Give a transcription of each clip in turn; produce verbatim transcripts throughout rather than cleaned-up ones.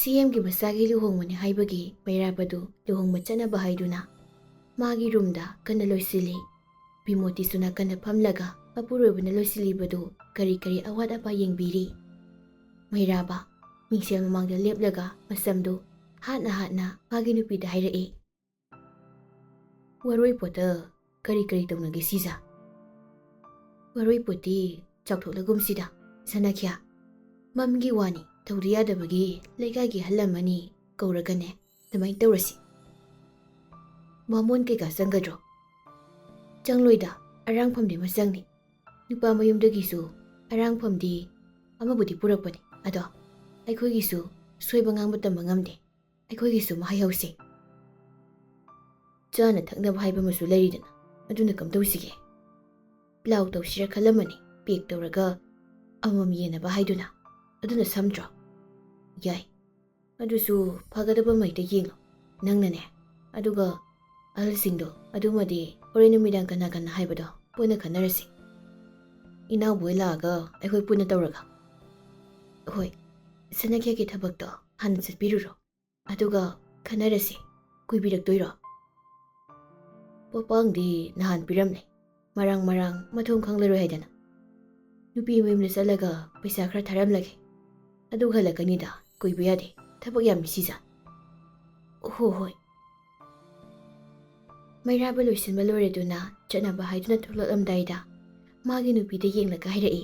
ꯁꯤ ꯑꯦꯝꯒꯤ ꯃꯆꯥꯒꯤ ꯂꯨꯍꯣꯡꯕꯅꯤ ꯍꯥꯏꯕꯒꯤ ꯃꯩꯔꯥꯕꯗꯨ ꯂꯨꯍꯣꯡꯕ ꯆꯠꯅꯕ ꯍꯥꯏꯗꯨꯅ ꯃꯥꯒꯤ ꯔꯨꯝꯗ ꯀꯟꯅ ꯂꯣꯏꯁꯤꯜꯂꯤ꯫ ꯕꯤꯃꯣꯇꯤꯁꯨ ꯅꯥꯀꯟꯗ ꯐꯝꯂꯒ ꯃꯄꯨꯔꯣꯏꯕꯅ ꯂꯣꯏꯁꯤꯜꯂꯤꯕꯗꯨ ꯀꯔꯤ ꯀꯔꯤ ꯑꯋꯥꯠ ꯑꯄꯥ ꯌꯦꯡꯕꯤꯔꯤ꯫ ꯃꯩꯔꯥꯕ ꯃꯤꯡꯁꯦꯜ ꯃꯃꯥꯡꯗ ꯂꯦꯞꯂꯒ ꯃꯁꯝꯗꯨ ꯍꯥꯠꯅ ꯍꯥꯠꯅ ꯃꯥꯒꯤ ꯅꯨꯄꯤꯗ ꯍꯥꯏꯔꯛꯏ, "ꯋꯥꯔꯣꯏ ꯄꯣꯠꯇ ꯀꯔꯤ ꯀꯔꯤ ꯇꯧꯅꯒꯦ ꯁꯤꯖ? ꯋꯥꯔꯣꯏ ꯄꯣꯠꯇꯤ ꯆꯥꯎꯊꯣꯛꯂꯒꯨꯝꯁꯤꯗ, ꯁꯅꯥꯈ꯭ꯌꯥ꯫ ꯃꯝꯒꯤ ꯋꯥꯅꯤ, ꯇꯧꯗ ꯌꯥꯗꯕꯒꯤ ꯂꯩꯀꯥꯏꯒꯤ ꯑꯍꯜ ꯑꯃꯅꯤ ꯀꯧꯔꯒꯅꯦ ꯑꯗꯨꯃꯥꯏꯅ ꯇꯧꯔꯁꯤ꯫ ꯕꯥꯃꯣꯟ ꯀꯩꯀꯥ ꯆꯪꯒꯗ꯭ꯔꯣ?" "ꯆꯪꯂꯣꯏꯗ, ꯑꯔꯥꯡꯐꯝꯗꯤ ꯑꯃ ꯆꯪꯅꯤ꯫ ꯅꯨꯄꯥ ꯃꯌꯨꯝꯗꯒꯤꯁꯨ ꯑꯔꯥꯡꯐꯝꯗꯤ ꯑꯃꯕꯨꯗꯤ ꯄꯨꯔꯛꯄꯅꯤ꯫ ꯑꯗꯣ ꯑꯩꯈꯣꯏꯒꯤꯁꯨ ꯁꯣꯏꯕ ꯉꯥꯡꯕ ꯇꯝꯕ ꯉꯝꯗꯦ꯫ ꯑꯩꯈꯣꯏꯒꯤꯁꯨ ꯑꯃ ꯍꯥꯏꯍꯧꯁꯤ꯫ ꯆꯥꯅ ꯊꯛꯅꯕ ꯍꯥꯏꯕ ꯑꯃꯁꯨ ꯂꯩꯔꯤꯗꯅ, ꯑꯗꯨꯅ ꯀꯝꯗꯧꯁꯤꯒꯦ? ꯄ꯭ꯂꯥꯎ ꯇꯧꯁꯤꯔ ꯈꯜꯂꯝꯕꯅꯤ, ꯄꯦꯛ ꯇꯧꯔꯒ ꯑꯃꯃꯝ ꯌꯦꯟꯅꯕ ꯍꯥꯏꯗꯨꯅ꯫ ꯑꯗꯨꯅ ꯁꯝꯗ꯭ꯔꯣ?" "ꯌꯥꯏ꯫ ꯑꯗꯨꯁꯨ ꯐꯒꯗꯕ ꯑꯃ ꯍꯦꯛꯇ ꯌꯦꯡꯉꯣ꯫ ꯅꯪꯅꯅꯦ, ꯑꯗꯨꯒ ꯑꯍꯜꯁꯤꯡꯗꯣ, ꯑꯗꯨꯃꯗꯤ ꯍꯣꯔꯦꯟ ꯅꯨꯃꯤꯗꯥꯡ ꯀꯅꯥ ꯀꯅꯥ ꯍꯥꯏꯕꯗꯣ ꯄꯨꯟꯅ ꯈꯟꯅꯔꯁꯤ꯫ ꯏꯅꯥꯎꯕꯣꯏ ꯂꯥꯛꯑꯒ ꯑꯩꯈꯣꯏ ꯄꯨꯟꯅ ꯇꯧꯔꯒ꯫" "ꯍꯣꯏ, ꯁꯅꯥꯈ꯭ꯌꯥꯒꯤ ꯊꯕꯛꯇꯣ ꯍꯥꯟꯅ ꯆꯠꯄꯤꯔꯨꯔꯣ꯫ ꯑꯗꯨꯒ ꯈꯟꯅꯔꯁꯤ꯫ ꯀꯨꯏꯕꯤꯔꯛꯇꯣꯏꯔꯣ?" "ꯄꯣꯠꯄꯥꯡꯗꯤ ꯅꯍꯥꯟ ꯄꯤꯔꯝꯂꯦ꯫ ꯃꯔꯥꯡ ꯃꯔꯥꯡ ꯃꯊꯣꯡ ꯈꯪꯂꯔꯣꯏ ꯍꯥꯏꯗꯅ꯫ ꯅꯨꯄꯤ ꯃꯌꯨꯝꯗ ꯆꯠꯂꯒ ꯄꯩꯁꯥ ꯈꯔ ꯊꯥꯔꯝꯂꯒꯦ꯫ ꯑꯗꯨꯒ ꯍꯜꯂꯛꯀꯅꯤꯗ, ꯀꯨꯏꯕ ꯌꯥꯗꯦ꯫ ꯊꯕꯛ ꯌꯥꯝꯃꯤ ꯁꯤꯖ꯫" "ꯍꯣ ꯍꯣꯏ꯫" ꯃꯩꯔꯥꯕ ꯂꯣꯏꯁꯤꯟꯕ ꯂꯣꯏꯔꯗꯨꯅ ꯆꯠꯅꯕ ꯍꯥꯏꯗꯨꯅ ꯊꯣꯛꯂꯛꯂꯝꯗꯥꯏꯗ ꯃꯥꯒꯤ ꯅꯨꯄꯤꯗ ꯌꯦꯡꯂꯒ ꯍꯥꯏꯔꯛꯏ,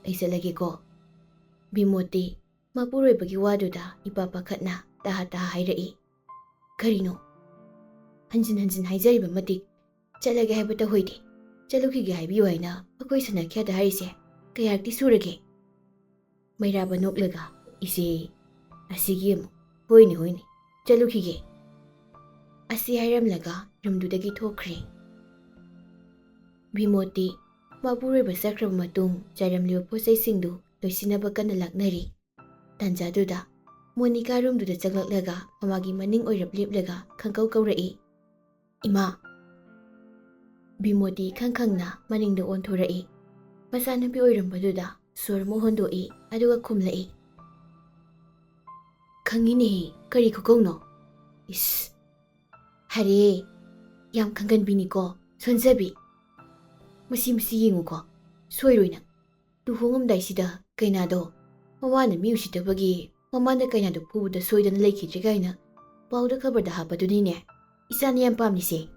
"ꯑꯩ ꯆꯠꯂꯒꯦꯀꯣ꯫" ꯕꯤꯃꯣꯇꯤ ꯃꯄꯨꯔꯣꯏꯕꯒꯤ ꯋꯥꯗꯨꯗ ꯏꯄꯥ ꯄꯥꯈꯠꯅ ꯇꯍꯥ ꯇꯍꯥ ꯍꯥꯏꯔꯛꯏ, "ꯀꯔꯤꯅꯣ? ꯍꯟꯖꯤꯟ ꯍꯟꯖꯤꯟ ꯍꯥꯏꯖꯔꯤꯕ ꯃꯇꯤꯛ ꯆꯠꯂꯒꯦ ꯍꯥꯏꯕ ꯇꯧꯍꯣꯏꯗꯦ꯫ ꯆꯠꯂꯨꯈꯤꯒꯦ ꯍꯥꯏꯕꯤꯌꯨ ꯍꯥꯏꯅ ꯑꯩꯈꯣꯏ ꯁꯅꯥꯈ꯭ꯌꯥꯗ ꯍꯥꯏꯔꯤꯁꯦ ꯀꯌꯥꯔꯛꯇꯤ ꯁꯨꯔꯒꯦ?" ꯃꯩꯔꯥꯕ ꯅꯣꯛꯂꯒ, "ꯏꯆꯦ, ꯑꯁꯤꯒꯤ ꯑꯃꯨꯛ, ꯍꯣꯏꯅꯦ, ꯍꯣꯏꯅꯦ, ꯆꯠꯂꯨꯈꯤꯒꯦ꯫" ꯑꯁꯤ ꯍꯥꯏꯔꯝꯂꯒ ꯔꯨꯝꯗꯨꯗꯒꯤ ꯊꯣꯛꯈ꯭ꯔꯦ꯫ ꯕꯤꯃꯣꯇꯤ ꯃꯄꯨꯔꯣꯏꯕ ꯆꯠꯈ꯭ꯔꯕ ꯃꯇꯨꯡ ꯆꯥꯏꯔꯝꯂꯤꯕ ꯄꯣꯠ ꯆꯩꯁꯤꯡꯗꯨ ꯂꯣꯏꯁꯤꯟꯅꯕ ꯀꯟꯅ ꯂꯥꯛꯅꯔꯤ꯫ ꯇꯥꯟꯖꯥꯗꯨꯗ ꯃꯣꯅꯤꯀꯥ ꯔꯨꯝꯗꯨꯗ ꯆꯪꯂꯛꯂꯒ ꯃꯃꯥꯒꯤ ꯃꯅꯤꯡ ꯑꯣꯏꯔꯞ ꯂꯦꯞꯂꯒ ꯈꯪꯀꯧ ꯀꯧꯔꯛꯏ, "ꯏꯃꯥ!" ꯕꯤꯃꯣꯇꯤ ꯈꯪ ꯈꯪꯅ ꯃꯅꯤꯡꯗ ꯑꯣꯟꯊꯣꯔꯛꯏ꯫ ꯃꯆꯥꯅꯨꯄꯤ ꯑꯣꯏꯔꯝꯕꯗꯨꯗ ꯁꯣꯔ ꯑꯃ ꯍꯣꯟꯗꯣꯛꯏ, ꯑꯗꯨꯒ ꯈꯨꯝꯂꯛꯏ, ꯈꯪꯉꯤꯅꯦꯍꯦ, ꯀꯔꯤ ꯈꯨꯀꯧꯅꯣ? ꯏꯁ, ꯍꯥꯏꯔꯦ, ꯌꯥꯝ ꯈꯪꯒꯟꯕꯤꯅꯤꯀꯣ, ꯁꯣꯟꯖꯕꯤ꯫ ꯃꯁꯤ, ꯃꯁꯤ ꯌꯦꯡꯉꯨꯀꯣ, ꯁꯣꯏꯔꯣꯏ ꯅꯪ꯫ ꯂꯨꯍꯣꯡꯉꯝꯗꯥꯏꯁꯤꯗ ꯀꯩꯅꯥꯗꯣ ꯃꯋꯥꯅ ꯃꯤ ꯎꯁꯤꯠꯇꯕꯒꯤ ꯃꯃꯥꯅ ꯀꯩꯅꯥꯗꯣ ꯐꯨꯕꯗ ꯁꯣꯏꯗꯅ ꯂꯩꯈꯤꯗ꯭ꯔꯦ ꯀꯥꯏꯅ ꯄꯥꯎꯗ ꯈꯕꯔꯗ ꯍꯥꯞꯄꯗꯨꯅꯤꯅꯦ ꯏꯆꯥꯅ ꯌꯥꯝ ꯄꯥꯝꯂꯤꯁꯦ꯫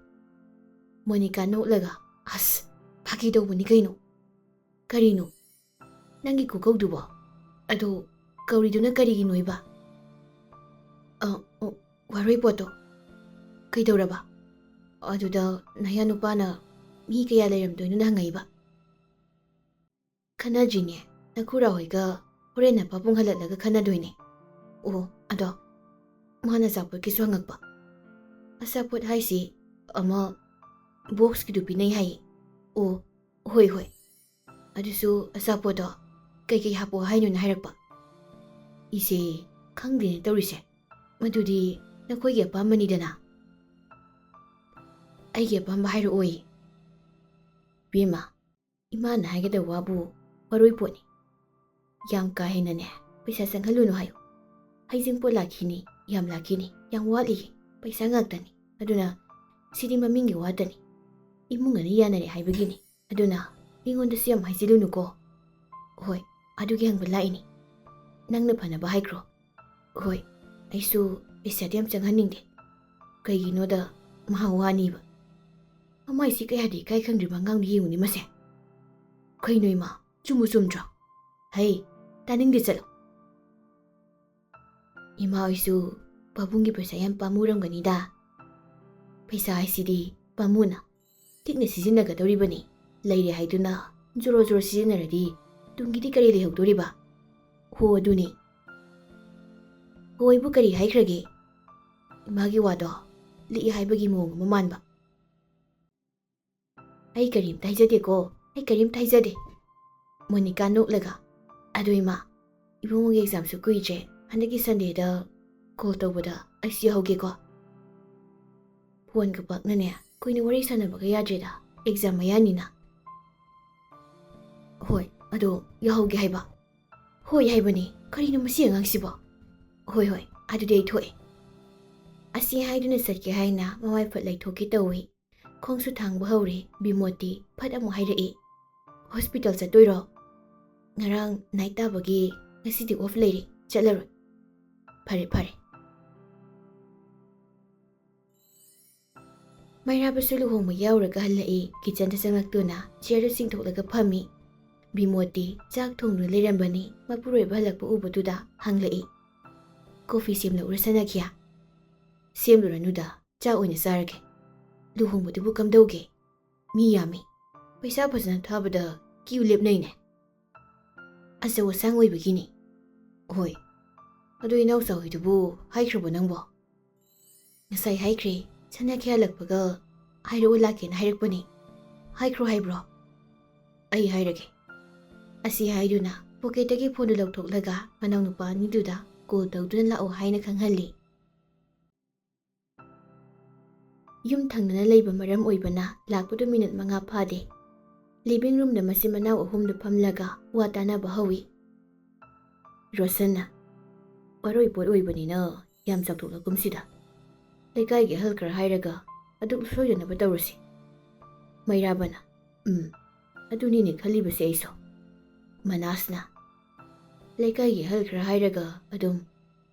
ꯃꯣꯅꯤꯀꯥ ꯅꯣꯛꯂꯒ, "ꯑꯁ, ꯐꯥꯒꯤ ꯇꯧꯕꯅꯤ ꯀꯩꯅꯣ꯫ ꯀꯔꯤꯅꯣ ꯅꯪꯒꯤ ꯈꯨꯀꯧꯗꯨꯕꯣ? ꯑꯗꯣ ꯀꯧꯔꯤꯗꯨꯅ ꯀꯔꯤꯒꯤꯅꯣꯏꯕ?" "ꯑ, ꯑ, ꯋꯥꯔꯣꯏ ꯄꯣꯠꯇꯣ꯫ ꯀꯩꯗꯧꯔꯕ? ꯑꯗꯨꯗ ꯅꯌꯥ ꯅꯨꯄꯥꯅ ꯃꯤ ꯀꯌꯥ ꯂꯩꯔꯝꯗꯣꯏꯅꯣꯅ ꯍꯪꯉꯛꯏꯕ?" "ꯈꯟꯅꯗ꯭ꯔꯤꯅꯦ꯫ ꯅꯈꯨꯔꯥ ꯍꯣꯏꯒ ꯍꯣꯔꯦꯟ ꯅꯄꯥꯕꯨꯡ ꯍꯜꯂꯛꯂꯒ ꯈꯟꯅꯗꯣꯏꯅꯦ꯫ ꯑꯣ, ꯑꯗꯣ ꯃꯥꯅ ꯑꯆꯥꯄꯣꯠꯀꯤꯁꯨ ꯍꯪꯉꯛꯄ꯫" "ꯑꯆꯥꯄꯣꯠ ꯍꯥꯏꯁꯤ ꯑꯃ ꯕꯣꯛꯁꯀꯤꯗꯨ ꯄꯤꯅꯩ ꯍꯥꯏꯌꯦ꯫" "ꯑꯣ, ꯍꯣꯏ, ꯍꯣꯏ꯫ ꯑꯗꯨꯁꯨ ꯑꯆꯥꯄꯣꯠꯇꯣ ꯀꯩꯀꯩ ꯍꯥꯞꯄꯣ ꯍꯥꯏꯅꯣꯅ ꯍꯥꯏꯔꯛꯄ?" "ꯏꯆꯦ, ꯈꯪꯗꯦꯅꯦ ꯇꯧꯔꯤꯁꯦ꯫ ꯃꯗꯨꯗꯤ ꯅꯈꯣꯏꯒꯤ ꯑꯄꯥꯝꯕꯅꯤꯗꯅ꯫" "ꯑꯩꯒꯤ ꯑꯄꯥꯝꯕ ꯍꯥꯏꯔꯛꯑꯣꯏ ꯏꯕꯦꯝꯃ꯫ ꯏꯃꯥꯅ ꯍꯥꯏꯒꯗꯕ ꯋꯥꯕꯨ ꯋꯥꯔꯣꯏ ꯄꯣꯠꯅꯤ꯫ ꯌꯥꯝ ꯀꯥ ꯍꯦꯟꯅꯅꯦ ꯄꯩꯁꯥ ꯆꯪꯍꯜꯂꯨꯅꯨ ꯍꯥꯏꯌꯨ꯫ ꯍꯩꯖꯤꯡꯄꯣꯠ ꯂꯥꯛꯈꯤꯅꯤ, ꯌꯥꯝ ꯂꯥꯛꯈꯤꯅꯤ, ꯌꯥꯝ ꯋꯥꯠꯂꯤꯌꯦ, ꯄꯩꯁꯥ ꯉꯥꯛꯇꯅꯤ꯫ ꯑꯗꯨꯅ ꯁꯤꯗꯤ ꯃꯃꯤꯡꯒꯤ ꯋꯥꯇꯅꯤ꯫ ꯏꯃꯨꯡ ꯑꯅꯤ ꯌꯥꯅꯔꯦ ꯍꯥꯏꯕꯒꯤꯅꯤ꯫ ꯑꯗꯨꯅ ꯃꯤꯉꯣꯟꯗꯁꯨ ꯌꯥꯝ ꯍꯥꯏꯖꯤꯜꯂꯨꯅꯨꯀꯣ꯫" "ꯍꯣꯏ, ꯑꯗꯨꯒꯤ ꯍꯪꯕ ꯂꯥꯛꯏꯅꯤ꯫ ꯅꯪꯅ ꯐꯅꯕ ꯍꯥꯏꯈ꯭ꯔꯣ꯫" "ꯍꯣꯏ, ꯑꯩꯁꯨ ꯄꯩꯁꯥꯗꯤ ꯌꯥꯝ ꯆꯪꯍꯟꯅꯤꯡꯗꯦ꯫ ꯀꯩꯒꯤꯅꯣꯗ ꯃꯍꯥꯛ ꯋꯥꯅꯤꯕ꯫" ꯃꯃꯥꯏꯁꯤ ꯀꯌꯥꯗꯤ ꯏꯀꯥꯏ ꯈꯪꯗ꯭ꯔꯤꯕ ꯑꯉꯥꯡꯅ ꯌꯦꯡꯉꯨꯅꯦ ꯃꯁꯦ꯫ "ꯀꯩꯅꯣ ꯏꯃꯥ, ꯆꯨꯝꯕꯨ ꯆꯨꯝꯗ꯭ꯔꯣ? ꯍꯩ, ꯇꯥꯅꯤꯡꯗꯦ, ꯆꯠꯂꯣ꯫" ꯏꯃꯥ ꯍꯣꯏꯁꯨ ꯄꯥꯕꯨꯡꯒꯤ ꯄꯩꯁꯥ ꯌꯥꯝ ꯄꯥꯝꯃꯨꯔꯝꯒꯅꯤꯗ꯫ ꯄꯩꯁꯥ ꯍꯥꯏꯁꯤꯗꯤ ꯄꯥꯝꯃꯨꯅ ꯂꯤꯛꯅ ꯁꯤꯖꯤꯟꯅꯒꯗꯧꯔꯤꯕꯅꯤ꯫ ꯂꯩꯔꯦ ꯍꯥꯏꯗꯨꯅ ꯖꯣꯔꯣ ꯖꯣꯔꯣ ꯁꯤꯖꯤꯟꯅꯔꯗꯤ ꯇꯨꯡꯒꯤꯗꯤ ꯀꯔꯤ ꯂꯩꯍꯧꯗꯣꯔꯤꯕ? ꯍꯣ ꯑꯗꯨꯅꯤ꯫ ꯍꯣꯏꯕꯨ ꯀꯔꯤ ꯍꯥꯏꯈ꯭ꯔꯒꯦ? ꯏꯃꯥꯒꯤ ꯋꯥꯗꯣ ꯂꯤꯛꯏ ꯍꯥꯏꯕꯒꯤ ꯃꯑꯣꯡ ꯑꯃ ꯃꯥꯟꯕ꯫ "ꯑꯩ ꯀꯔꯤꯝꯇ ꯍꯥꯏꯖꯗꯦꯀꯣ, ꯑꯩ ꯀꯔꯤꯝꯇ ꯍꯥꯏꯖꯗꯦ꯫" ꯃꯣꯅꯤꯀꯥ ꯅꯣꯛꯂꯒ, "ꯑꯗꯣ ꯏꯃꯥ, ꯏꯕꯨꯡꯉꯣꯒꯤ ꯑꯦꯛꯖꯥꯝꯁꯨ ꯀꯨꯏꯗ꯭ꯔꯦ, ꯍꯟꯗꯛꯀꯤ ꯁꯟꯗꯦꯗ ꯀꯣꯜ ꯇꯧꯕꯗ ꯑꯩꯁꯨ ꯌꯥꯎꯍꯧꯒꯦꯀꯣ꯫ ꯐꯣꯟꯒ ꯄꯥꯛꯅꯅꯦ ꯀꯨꯏꯅ ꯋꯥꯔꯤ ꯁꯥꯟꯅꯕꯒ ꯌꯥꯗ꯭ꯔꯦꯗ, ꯑꯦꯛꯖꯥꯝ ꯃꯌꯥꯅꯤꯅ꯫" "ꯍꯣꯏ, ꯑꯗꯣ ꯌꯥꯎꯍꯧꯒꯦ ꯍꯥꯏꯕ?" "ꯍꯣꯏ ꯍꯥꯏꯕꯅꯤ, ꯀꯔꯤꯅꯣ ꯃꯁꯤ ꯑꯉꯥꯡꯁꯤꯕꯣ?" "ꯍꯣꯏ, ꯍꯣꯏ, ꯑꯗꯨꯗꯤ ꯑꯩ ꯊꯣꯛꯑꯦ"꯫ ꯑꯁꯤ ꯍꯥꯏꯗꯨꯅ ꯆꯠꯀꯦ ꯍꯥꯏꯅ ꯃꯃꯥꯏ ꯐꯠ ꯂꯩꯊꯣꯛꯀꯦ ꯇꯧꯏ꯫ ꯈꯣꯡꯁꯨ ꯊꯥꯡꯕ ꯍꯧꯔꯦ꯫ ꯕꯤꯃꯣꯠꯇꯤ ꯐꯠ ꯑꯃꯨꯛ ꯍꯥꯏꯔꯛꯏ, "ꯍꯣꯁꯄꯤꯇꯥꯜ ꯆꯠꯇꯣꯏꯔꯣ? ꯉꯔꯥꯡ ꯅꯥꯏꯠ ꯇꯥꯕꯒꯤ ꯉꯁꯤꯗꯤ ꯑꯣꯐ ꯂꯩꯔꯦ, ꯆꯠꯂꯔꯣꯏ"꯫ "ꯐꯔꯦ, ꯐꯔꯦ"꯫ ꯃꯩꯔꯥꯕꯁꯨ ꯂꯨꯍꯣꯡꯕ ꯌꯥꯎꯔꯒ ꯍꯜꯂꯛꯏ꯫ ꯀꯤꯆꯟꯗ ꯆꯪꯂꯛꯇꯨꯅ ꯆꯤꯌꯔꯗꯨ ꯆꯤꯡꯊꯣꯛꯂꯒ ꯐꯝꯃꯤ꯫ ꯕꯤꯃꯣꯠꯇꯤ ꯆꯥꯛ ꯊꯣꯡꯗꯨꯅ ꯂꯩꯔꯝꯕꯅꯤ꯫ ꯃꯄꯨꯔꯣꯏꯕ ꯍꯜꯂꯛꯄ ꯎꯕꯗꯨꯗ ꯍꯪꯂꯛꯏ, "ꯀꯣꯐꯤ ꯁꯦꯝꯂꯛꯎꯔ ꯁꯅꯥꯈꯤꯌꯥ?" "ꯁꯦꯝꯂꯨꯔꯅꯨꯗ, ꯆꯥꯛ ꯑꯣꯏꯅ ꯆꯥꯔꯒꯦ"꯫ "ꯂꯨꯍꯣꯡꯕꯗꯨꯕꯨ ꯀꯝꯗꯧꯒꯦ?" "ꯃꯤ ꯌꯥꯝꯃꯤ꯫ ꯄꯩꯁꯥ ꯐꯖꯅ ꯊꯥꯕꯗ ꯀ꯭ꯌꯨ ꯂꯦꯞꯅꯩꯅꯦ"꯫ "ꯑꯆꯧ ꯑꯁꯥꯡ ꯑꯣꯏꯕꯒꯤꯅꯤ"꯫ "ꯍꯣꯏ꯫ ꯑꯗꯣ ꯏꯅꯥꯎꯆꯥ ꯍꯣꯏꯗꯨꯕꯨ ꯍꯥꯏꯈ꯭ꯔꯕꯣ ꯅꯪꯕꯣ?" "ꯉꯁꯥꯏ ꯍꯥꯏꯈ꯭ꯔꯦ꯫ ꯁꯅꯥꯈꯤꯌꯥ ꯍꯜꯂꯛꯄꯒ ꯍꯥꯏꯔꯛꯑꯣ ꯂꯥꯛꯀꯦꯅ ꯍꯥꯏꯔꯛꯄꯅꯤ"꯫ "ꯍꯥꯏꯈ꯭ꯔꯣ ꯍꯥꯏꯕ꯭ꯔꯣ?" "ꯑꯩ ꯍꯥꯏꯔꯒꯦ"꯫ ꯑꯁꯤ ꯍꯥꯏꯗꯨꯅ ꯄꯣꯀꯦꯠꯇꯒꯤ ꯐꯣꯟꯗꯨ ꯂꯧꯊꯣꯛꯂꯒ ꯃꯅꯥꯎꯅꯨꯄꯥ ꯑꯅꯤꯗꯨꯗ ꯀꯣꯜ ꯇꯧꯗꯨꯅ ꯂꯥꯛꯑꯣ ꯍꯥꯏꯅ ꯈꯪꯍꯜꯂꯤ꯫ ꯌꯨꯝ ꯊꯪꯅꯅ ꯂꯩꯕ ꯃꯔꯝ ꯑꯣꯏꯕꯅ ꯂꯥꯛꯄꯗꯨ ꯃꯤꯅꯠ ꯃꯉꯥ ꯐꯥꯗꯦ꯫ ꯂꯤꯚꯤꯡ ꯔꯨꯝꯗ ꯃꯆꯤꯟ ꯃꯅꯥꯎ ꯑꯍꯨꯝꯗꯨ ꯐꯝꯂꯒ ꯋꯥ ꯇꯥꯅꯕ ꯍꯧꯏ꯫ ꯔꯣꯁꯟꯅ, "ꯋꯥꯔꯣꯏ ꯄꯣꯠ ꯑꯣꯏꯕꯅꯤꯅ ꯌꯥꯝ ꯆꯥꯎꯊꯣꯛꯂꯒꯨꯝꯁꯤꯗ꯫ ꯂꯩꯀꯥꯏꯒꯤ ꯑꯍꯜ ꯈꯔ ꯍꯥꯏꯔꯒ ꯑꯗꯨꯝ ꯁꯣꯏꯗꯅꯕ ꯇꯧꯔꯁꯤ"꯫ ꯃꯩꯔꯥꯕꯅ, "ꯎꯝ, ꯑꯗꯨꯅꯤꯅꯦ ꯈꯜꯂꯤꯕꯁꯦ ꯑꯩꯁꯨ"꯫ ꯃꯅꯥꯁꯅ, "ꯂꯩꯀꯥꯏꯒꯤ ꯑꯍꯜ ꯈꯔ ꯍꯥꯏꯔꯒ ꯑꯗꯨꯝ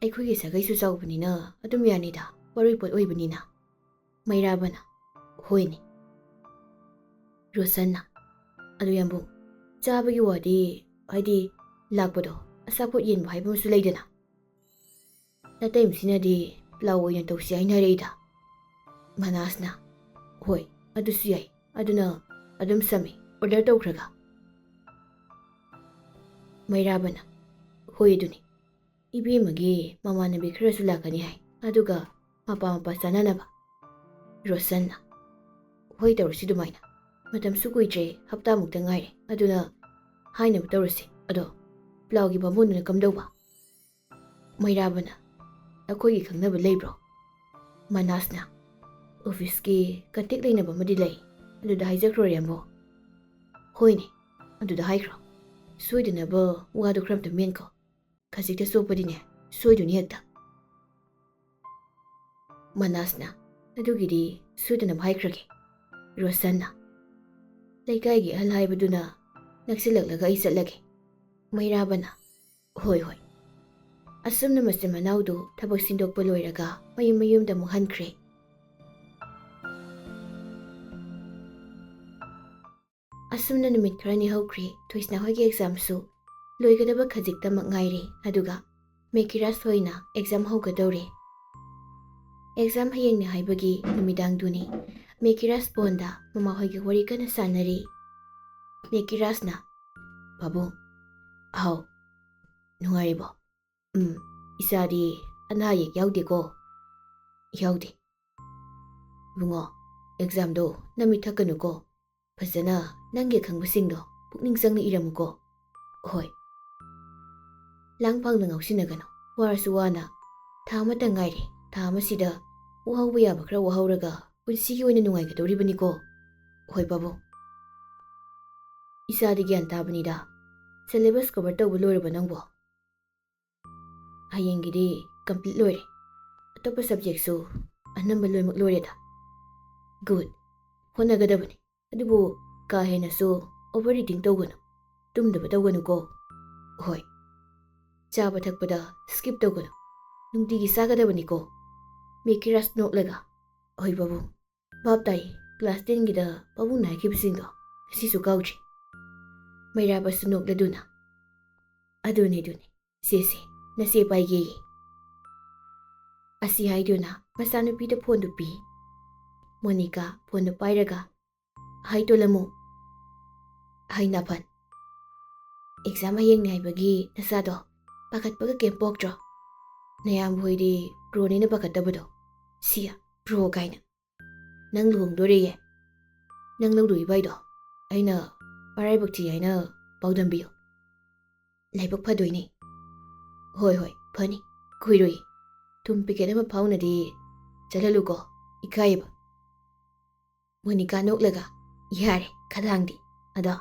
ꯑꯩꯈꯣꯏꯒꯤ ꯁꯥꯒꯩꯁꯨ ꯆꯥꯎꯕꯅꯤꯅ ꯑꯗꯨꯝ ꯌꯥꯅꯤꯗ, ꯋꯥꯔꯣꯏ ꯄꯣꯠ ꯑꯣꯏꯕꯅꯤꯅ"꯫ ꯃꯩꯔꯥꯕꯅ, "ꯍꯣꯏꯅꯦ"꯫ ꯔꯣꯁꯟꯅ, "ꯑꯗꯨ ꯌꯥꯝꯕꯨꯡ, ꯆꯥꯕꯒꯤ ꯋꯥꯗꯤ, ꯍꯥꯏꯗꯤ ꯂꯥꯛꯄꯗꯣ ꯑꯆꯥꯄꯣꯠ ꯌꯦꯟꯕ ꯍꯥꯏꯕ ꯑꯃꯁꯨ ꯂꯩꯗꯅ, ꯅꯇꯩꯃꯁꯤꯅꯗꯤ ꯄ꯭ꯂꯥꯎ ꯑꯣꯏꯅ ꯇꯧꯁꯤ ꯍꯥꯏꯅ ꯍꯥꯏꯔꯛꯏꯗ"꯫ ꯃꯅꯥꯁꯅ, "ꯍꯣꯏ, ꯑꯗꯨꯁꯨ ꯌꯥꯏ, ꯑꯗꯨꯅ ꯑꯗꯨꯝ ꯁꯝꯃꯤ, ꯑꯣꯔꯗꯔ ꯇꯧꯈ꯭ꯔꯒ"꯫ ꯃꯩꯔꯥꯕꯅ, "ꯍꯣꯏ, ꯑꯗꯨꯅꯤ, ꯏꯕꯦꯝꯃꯒꯤ ꯃꯃꯥꯟꯅꯕꯤ ꯈꯔꯁꯨ ꯂꯥꯛꯀꯅꯤ ꯍꯥꯏ, ꯑꯗꯨꯒ ꯃꯄꯥ ꯃꯄꯥ ꯆꯥꯅꯅꯕ"꯫ ꯔꯣꯁꯟꯅ, "ꯍꯣꯏ, ꯇꯧꯔꯁꯤ ꯑꯗꯨꯃꯥꯏꯅ, ꯃꯇꯝꯁꯨ ꯀꯨꯏꯗ꯭ꯔꯦ, ꯍꯞꯇꯥꯃꯨꯛꯇ ꯉꯥꯏꯔꯦ, ꯑꯗꯨꯅ ꯍꯥꯏꯅꯕ ꯇꯧꯔꯁꯤ꯫ ꯑꯗꯣ ꯄ꯭ꯂꯥꯎꯒꯤ ꯕꯥꯃꯣꯟꯗꯨꯅ ꯀꯝꯗꯧꯕ"꯫ ꯃꯩꯔꯥꯕꯅ, "ꯑꯩꯈꯣꯏꯒꯤ ꯈꯪꯅꯕ ꯂꯩꯕ꯭ꯔꯣ"꯫ ꯃꯅꯥꯁꯅ, "ꯑꯣꯐꯤꯁꯀꯤ ꯀꯟꯇꯦꯛ ꯂꯩꯅꯕ ꯑꯃꯗꯤ ꯂꯩ, ꯑꯗꯨꯗ ꯍꯥꯏꯖꯈ꯭ꯔꯣ ꯔꯦꯝꯕꯣ"꯫ "ꯍꯣꯏꯅꯦ, ꯑꯗꯨꯗ ꯍꯥꯏꯈ꯭ꯔꯣ꯫ ꯁꯣꯏꯗꯅꯕ ꯋꯥꯗꯨ ꯈꯔ ꯑꯝꯇ ꯃꯦꯟꯈꯣ꯫ ꯈꯖꯤꯛꯇ ꯆꯣꯞꯄꯗꯤꯅꯦ, ꯁꯣꯏꯗꯣꯏꯅꯤ ꯍꯦꯛꯇ꯫ ꯃꯅꯥꯁꯅ, "ꯑꯗꯨꯒꯤꯗꯤ ꯁꯣꯏꯗꯅꯕ ꯍꯥꯏꯈ꯭ꯔꯒꯦ"꯫ ꯔꯣꯁꯟꯅ, "ꯂꯩꯀꯥꯏꯒꯤ ꯑꯍꯜ ꯍꯥꯏꯕꯗꯨꯅ ꯅꯛꯁꯤꯜꯂꯛꯂꯒ ꯑꯩ ꯆꯠꯂꯒꯦ"꯫ ꯃꯩꯔꯥꯕꯅ, "ꯍꯣꯏ, ꯍꯣꯏ"꯫ ꯑꯁꯨꯝꯅ ꯃꯆꯤꯟ ꯃꯅꯥꯎꯗꯨ ꯊꯕꯛ ꯁꯤꯟꯗꯣꯛꯄ ꯂꯣꯏꯔꯒ ꯃꯌꯨꯝ ꯃꯌꯨꯝꯗ ꯑꯃꯨꯛ ꯍꯟꯈ꯭ꯔꯦ꯫ ꯑꯁꯨꯝꯅ ꯅꯨꯃꯤꯠ ꯈꯔꯅꯤ ꯍꯧꯈ꯭ꯔꯦ꯫ ꯊꯣꯏꯁꯅꯥ ꯍꯣꯏꯒꯤ ꯑꯦꯛꯖꯥꯝꯁꯨ ꯂꯣꯏꯒꯗꯕ ꯈꯖꯤꯛꯇꯃꯛ ꯉꯥꯏꯔꯦ꯫ ꯑꯗꯨꯒ ꯃꯦꯀꯤꯔꯥꯖ ꯍꯣꯏꯅ ꯑꯦꯛꯖꯥꯝ ꯍꯧꯒꯗꯧꯔꯦ꯫ ꯑꯦꯛꯖꯥꯝ ꯍꯌꯦꯡꯅꯤ ꯍꯥꯏꯕꯒꯤ ꯅꯨꯃꯤꯗꯥꯡꯗꯨꯅꯤ꯫ ꯃꯦꯀꯤꯔꯥꯖ ꯐꯣꯟꯗ ꯃꯃꯥꯍꯣꯏꯒꯤ ꯋꯥꯔꯤ ꯀꯟꯅ ꯁꯥꯟꯅꯔꯤ꯫ ꯃꯦꯀꯤꯔꯥꯖꯅ, "ꯄꯥꯕꯨꯡ, ꯍꯥꯎ, ꯅꯨꯡꯉꯥꯏꯔꯤꯕꯣ?" "ꯎꯝ, ꯏꯆꯥꯗꯤ ꯑꯅꯥ ꯑꯌꯦꯛ ꯌꯥꯎꯗꯦꯀꯣ?" "ꯌꯥꯎꯗꯦ꯫ ꯏꯕꯨꯡꯉꯣ, ꯑꯦꯛꯖꯥꯝꯗꯣ ꯅꯃꯤꯠ ꯊꯛꯀꯅꯨꯀꯣ꯫ ꯐꯖꯅ ꯅꯪꯒꯤ ꯑꯈꯪꯕꯁꯤꯡꯗꯣ ꯄꯨꯛꯅꯤꯡ ꯆꯪꯅ ꯏꯔꯝꯃꯨꯀꯣ"꯫ "ꯍꯣꯏ"꯫ "ꯂꯥꯡ ꯐꯥꯡꯗ ꯉꯥꯎꯁꯤꯟꯅꯒꯅꯨ꯫ ꯋꯥꯔꯁꯨ ꯋꯥꯅ ꯊꯥ ꯑꯃꯇ ꯉꯥꯏꯔꯦ꯫ ꯊꯥ ꯑꯃꯁꯤꯗ ꯋꯥꯍꯧꯕ ꯌꯥꯕ ꯈꯔ ꯋꯥꯍꯧꯔꯒ ꯄꯨꯟꯁꯤꯒꯤ ꯑꯣꯏꯅ ꯅꯨꯡꯉꯥꯏꯒꯗꯧꯔꯤꯕꯅꯤꯀꯣ"꯫ "ꯍꯣꯏ ꯄꯥꯕꯨꯡ"꯫ "ꯏꯆꯥꯗꯤ ꯒ꯭ꯌꯥꯟ ꯇꯥꯕꯅꯤꯗ꯫ ꯁꯦꯂꯦꯕꯁ ꯀꯚꯔ ꯇꯧꯕ ꯂꯣꯏꯔꯕ ꯅꯪꯕꯣ?" "ꯍꯌꯦꯡꯒꯤꯗꯤ ꯀꯝꯄ꯭ꯂꯤꯠ ꯂꯣꯏꯔꯦ꯫ ꯑꯇꯣꯞꯄ ꯁꯕꯖꯦꯛꯁꯨ ꯑꯅꯝꯕ ꯂꯣꯏꯅꯃꯛ ꯂꯣꯏꯔꯦꯗ"꯫ "ꯒꯨꯗ꯫ ꯍꯣꯠꯅꯒꯗꯕꯅꯤ꯫ ꯑꯗꯨꯕꯨ ꯀꯥ ꯍꯦꯟꯅꯁꯨ ꯑꯣꯚꯔ ꯏꯇꯤꯡ ꯇꯧꯒꯅꯨ꯫ ꯇꯨꯝꯗꯕ ꯇꯧꯒꯅꯨꯀꯣ"꯫ "ꯍꯣꯏ"꯫ "ꯆꯥꯕ ꯊꯛꯄꯗ ꯁ꯭ꯀꯤꯞ ꯇꯧꯒꯅꯨ꯫ ꯅꯨꯡꯇꯤꯒꯤ ꯆꯥꯒꯗꯕꯅꯤꯀꯣ"꯫ ꯃꯦꯀꯤꯔꯥꯖ ꯅꯣꯛꯂꯒ, "ꯍꯣꯏ ꯄꯥꯕꯨꯡ꯫ ꯚꯥꯞ ꯇꯥꯏ꯫ ꯀ꯭ꯂꯥꯁ ꯇꯦꯟꯒꯤꯗ ꯄꯥꯕꯨꯡꯅ ꯍꯥꯏꯈꯤꯕꯁꯤꯡꯗꯣ ꯉꯁꯤꯁꯨ ꯀꯥꯎꯗ꯭ꯔꯤ"꯫ ꯃꯩꯔꯥꯕꯁꯨ ꯅꯣꯛꯂꯗꯨꯅ, "ꯑꯗꯨꯅꯤ, ꯑꯗꯨꯅꯤ꯫ ꯁꯦ, ꯁꯦ, ꯅꯆꯦ ꯄꯥꯏꯒꯦꯌꯦ"꯫ ꯑꯁꯤ ꯍꯥꯏꯗꯨꯅ ꯃꯆꯥꯅꯨꯄꯤꯗ ꯐꯣꯟꯗꯨ ꯄꯤ꯫ ꯃꯣꯅꯤꯀꯥ ꯐꯣꯟꯗꯨ ꯄꯥꯏꯔꯒ, "ꯍꯥꯏ ꯇꯣꯂꯃꯨ"꯫ "ꯍꯥꯏ ꯅꯥꯐꯟ꯫ ꯑꯦꯛꯖꯥꯝ ꯍꯌꯦꯡꯅꯤ ꯍꯥꯏꯕꯒꯤ ꯅꯆꯥꯗꯣ ꯄꯥꯈꯠꯄꯒ ꯀꯩꯝ ꯄꯣꯛꯇ꯭ꯔꯣ? ꯅꯌꯥꯝꯕ ꯍꯣꯏꯗꯤ ꯄ꯭ꯔꯣꯅꯦꯅ ꯄꯥꯈꯠꯇꯕꯗꯣ꯫ ꯁꯤꯌꯥ, ꯄ꯭ꯔꯣ ꯀꯥꯏꯅ꯫ ꯅꯪ ꯂꯨꯍꯣꯡꯗꯣꯔꯦꯌꯦ꯫ ꯅꯪ ꯂꯧꯗꯣꯏ ꯏꯕꯥꯏꯗꯣ ꯑꯩꯅ ꯃꯔꯥꯏꯕꯛ ꯊꯤ ꯍꯥꯏꯅ ꯄꯥꯎꯗꯝꯕꯤꯌꯨ꯫ ꯂꯥꯏꯕꯛ ꯐꯗꯣꯏꯅꯦ"꯫ "ꯍꯣꯏ, ꯍꯣꯏ, ꯐꯅꯤ꯫ ꯀꯨꯏꯔꯣꯏ꯫ ꯊꯨꯝ ꯄꯦꯀꯦꯠ ꯑꯃ ꯐꯥꯎꯅꯗꯤ ꯆꯠꯍꯜꯂꯨꯀꯣ꯫ ꯏꯀꯥꯏꯌꯦꯕ"꯫ ꯃꯣꯅꯤꯀꯥ ꯅꯣꯛꯂꯒ, "ꯌꯥꯔꯦ, ꯈꯗꯥꯡꯗꯤ꯫ ꯑꯗꯣ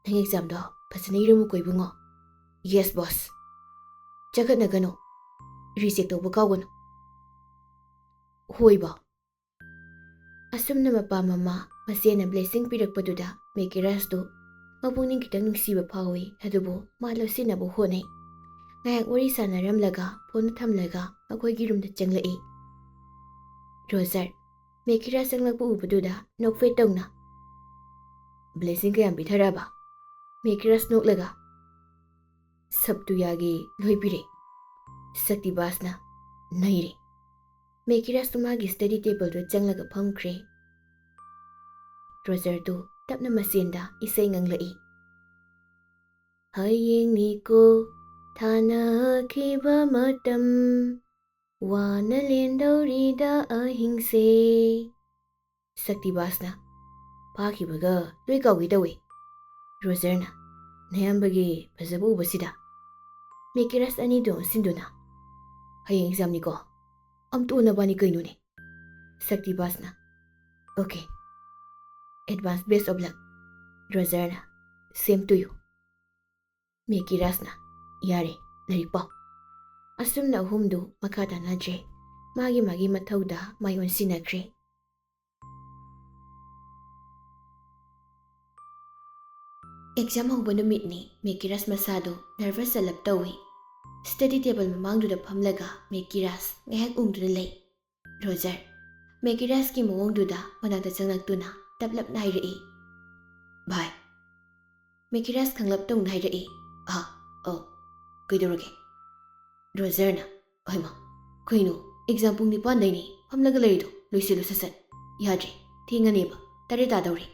ꯅꯪ ꯑꯦꯛꯖꯥꯝꯗꯣ ꯐꯖꯅ ꯏꯔꯝꯃꯨꯀꯣ ꯏꯕꯨꯡꯉꯣ"꯫ "ꯌꯦꯁ, ꯕꯣꯁ"꯫ "ꯆꯒꯠꯅꯒꯅꯨ꯫ ꯔꯤꯖꯦꯛ ꯇꯧꯕ ꯀꯥꯎꯒꯅꯨ꯫ ꯍꯣꯏꯕ꯫ ꯑꯁꯨꯝꯅ ꯃꯄꯥ ꯃꯃꯥ ꯃꯁꯦꯅ ꯕ꯭ꯂꯦꯁꯤꯡ ꯄꯤꯔꯛꯄꯗꯨꯗ ꯃꯦꯀꯤꯔꯥꯁꯇꯨ ꯃꯄꯨꯛꯅꯤꯡ ꯈꯤꯇꯪ ꯅꯨꯡꯁꯤꯕ ꯐꯥꯎꯏ꯫ ꯑꯗꯨꯕꯨ ꯃꯥ ꯂꯧꯁꯤꯟꯅꯕ ꯍꯣꯠꯅꯩ꯫ ꯉꯥꯏꯍꯥꯛ ꯋꯥꯔꯤ ꯁꯥꯟꯅꯔꯝꯂꯒ ꯐꯣꯟ ꯊꯝꯂꯒ ꯃꯈꯣꯏꯒꯤ ꯔꯨꯝꯗ ꯆꯪꯂꯛꯏ꯫ ꯔꯣꯖꯔ, ꯃꯦꯀꯤꯔꯥꯁ ꯆꯪꯂꯛꯄ ꯎꯕꯗꯨꯗ ꯅꯣꯛꯐꯦꯠ ꯇꯧꯅ, "ꯕ꯭ꯂꯦꯁꯤꯡ ꯀꯌꯥꯝ ꯄꯤꯊꯔꯛꯑꯕ?" ꯃꯦꯀꯤꯔꯥꯁ ꯅꯣꯛꯂꯒ, "ꯁꯞꯇꯨꯌꯥꯒꯤ ꯂꯣꯏ ꯄꯤꯔꯦ꯫ ꯁꯛꯇꯤꯕꯥꯁꯅ ꯅꯩꯔꯦ꯫" ꯃꯦꯀꯤꯔꯥꯁꯇꯨ ꯃꯥꯒꯤ ꯁ꯭ꯇꯗꯤ ꯇꯦꯕꯜꯗꯨ ꯆꯪꯂꯒ ꯐꯝꯈ꯭ꯔꯦ꯫ ꯔꯣꯖꯔꯗꯨ ꯇꯞꯅ ꯃꯁꯦꯟꯗ ꯏꯁꯩ ꯉꯪꯂꯛꯏ꯫ "ꯍꯌꯦꯡꯅꯤꯀꯣ ꯊꯥꯅꯈꯤꯕ ꯃꯇꯝ, ꯋꯥꯅ ꯂꯦꯟꯗꯧꯔꯤꯗ ꯑꯍꯤꯡꯁꯦ꯫" ꯁꯛꯇꯤꯕꯥꯁꯅ, "ꯐꯥꯈꯤꯕꯒ ꯂꯣꯏ ꯀꯥꯎꯒꯦ ꯇꯧꯏ꯫" ꯔꯣꯖꯔꯅ, "ꯅꯌꯥꯝꯕꯒꯤ ꯐꯖꯕ ꯎꯕꯁꯤꯗ꯫" ꯃꯦꯀꯤꯔꯥꯁ ꯑꯅꯤꯗꯨ ꯑꯣꯟꯁꯤꯟꯗꯨꯅ, "ꯍꯌꯦꯡ ꯑꯦꯛꯖꯥꯝꯅꯤꯀꯣ, ꯑꯝꯇ ꯑꯣꯟꯅꯕꯅꯤ ꯀꯩꯅꯣꯅꯦ?" ꯁꯛꯇꯤꯕꯥꯁꯅ, "ꯑꯣꯀꯦ, ꯑꯦꯗꯚꯥꯟꯁ ꯕꯦꯁ ꯑꯣꯐ ꯂꯛ꯫" ꯔꯣꯖꯔꯅ, "ꯁꯦꯝ ꯇꯨ ꯌꯨ꯫" ꯃꯦꯀꯤꯔꯥꯁꯅ, "ꯌꯥꯔꯦ, ꯂꯥꯏꯔꯤꯛ ꯄꯥꯎ꯫" ꯑꯁꯨꯝꯅ ꯑꯍꯨꯝꯗꯨ ꯃꯈꯥ ꯇꯥꯅꯗ꯭ꯔꯦ꯫ ꯃꯥꯒꯤ ꯃꯥꯒꯤ ꯃꯊꯧꯗ ꯃꯥꯏ ꯑꯣꯟꯁꯤꯟꯅꯈ꯭ꯔꯦ꯫ ꯑꯦꯛꯖꯥꯝ ꯍꯧꯕ ꯅꯨꯃꯤꯠꯅꯤ꯫ ꯃꯦꯀꯤꯔꯥꯁ ꯃꯁꯥꯗꯨ ꯅꯔꯚꯁ ꯆꯠꯂꯞ ꯇꯧꯏ꯫ ꯁ꯭ꯇꯗꯤ ꯇꯦꯕꯜ ꯃꯃꯥꯡꯗꯨꯗ ꯐꯝꯂꯒ ꯃꯦꯀꯤꯔꯥꯁ ꯉꯥꯏꯍꯥꯛ ꯎꯪꯗꯨꯅ ꯂꯩ꯫ ꯔꯣꯖꯔ, ꯃꯦꯀꯤꯔꯥꯁꯀꯤ ꯃꯑꯣꯡꯗꯨꯗ ꯃꯅꯥꯛꯇ ꯆꯪꯂꯛꯇꯨꯅ ꯇꯞꯂꯞꯅ ꯍꯥꯏꯔꯛꯏ, "ꯚꯥꯏ꯫" ꯃꯦꯀꯤꯔꯥꯁ ꯈꯪꯂꯞ ꯇꯧꯅ ꯍꯥꯏꯔꯛꯏ, "ꯑꯥ, ꯑꯧ, ꯀꯩꯗꯧꯔꯒꯦ?" ꯔꯣꯖꯔꯅ, "ꯍꯩꯃꯥ, ꯀꯩꯅꯣ, ꯑꯦꯛꯖꯥꯝ ꯄꯨꯡ ꯅꯤꯄꯥꯟꯗꯩꯅꯤ ꯐꯝꯂꯒ ꯂꯩꯔꯤꯗꯣ? ꯂꯣꯏꯁꯤꯜꯂꯨ ꯁꯠ ꯁꯠ꯫ ꯌꯥꯗ꯭ꯔꯦ, ꯊꯦꯡꯉꯅꯦꯕ, ꯇꯔꯦꯠ ꯇꯥꯗꯧꯔꯦ꯫"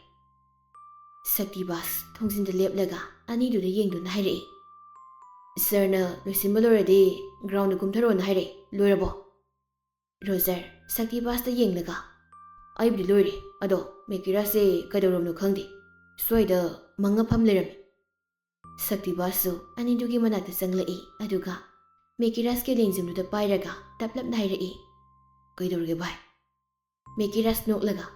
ꯁꯛꯇꯤꯕꯥꯁ ꯊꯣꯡꯖꯤꯟꯗ ꯂꯦꯞꯂꯒ ꯑꯅꯤꯗꯨꯗ ꯌꯦꯡꯗꯨꯅ ꯍꯥꯏꯔꯛꯏ, "ꯁꯔꯅ ꯂꯣꯏꯁꯤꯟꯕ ꯂꯣꯏꯔꯗꯤ ꯒ꯭ꯔꯥꯎꯟꯗ ꯀꯨꯝꯊꯔꯛꯑꯣꯅ ꯍꯥꯏꯔꯛꯏ, ꯂꯣꯏꯔꯕꯣ?" ꯔꯣꯖꯔ, ꯁꯛꯇꯤꯕꯥꯁꯇ ꯌꯦꯡꯂꯒ, "ꯑꯩꯕꯨꯗꯤ ꯂꯣꯏꯔꯦ, ꯑꯗꯣ ꯃꯦꯀꯤꯔꯥꯁꯁꯦ ꯀꯩꯗꯧꯔꯕꯅꯣ ꯈꯪꯗꯦ, ꯁ꯭ꯋꯥꯏꯗ ꯃꯪꯉ ꯐꯝ ꯂꯩꯔꯝꯃꯤ꯫" ꯁꯛꯇꯤꯕꯥꯁꯁꯨ ꯑꯅꯤꯗꯨꯒꯤ ꯃꯅꯥꯛꯇ ꯆꯪꯂꯛꯏ, ꯑꯗꯨꯒ ꯃꯦꯀꯤꯔꯥꯁꯀꯤ ꯂꯦꯡꯖꯨꯝꯗꯨꯗ ꯄꯥꯏꯔꯒ ꯇꯞꯂꯞꯅ ꯍꯥꯏꯔꯛꯏ, "ꯀꯩꯗꯧꯔꯒꯦ ꯚꯥꯏ?" ꯃꯦꯀꯤꯔꯥꯁ ꯅꯣꯛꯂꯒ,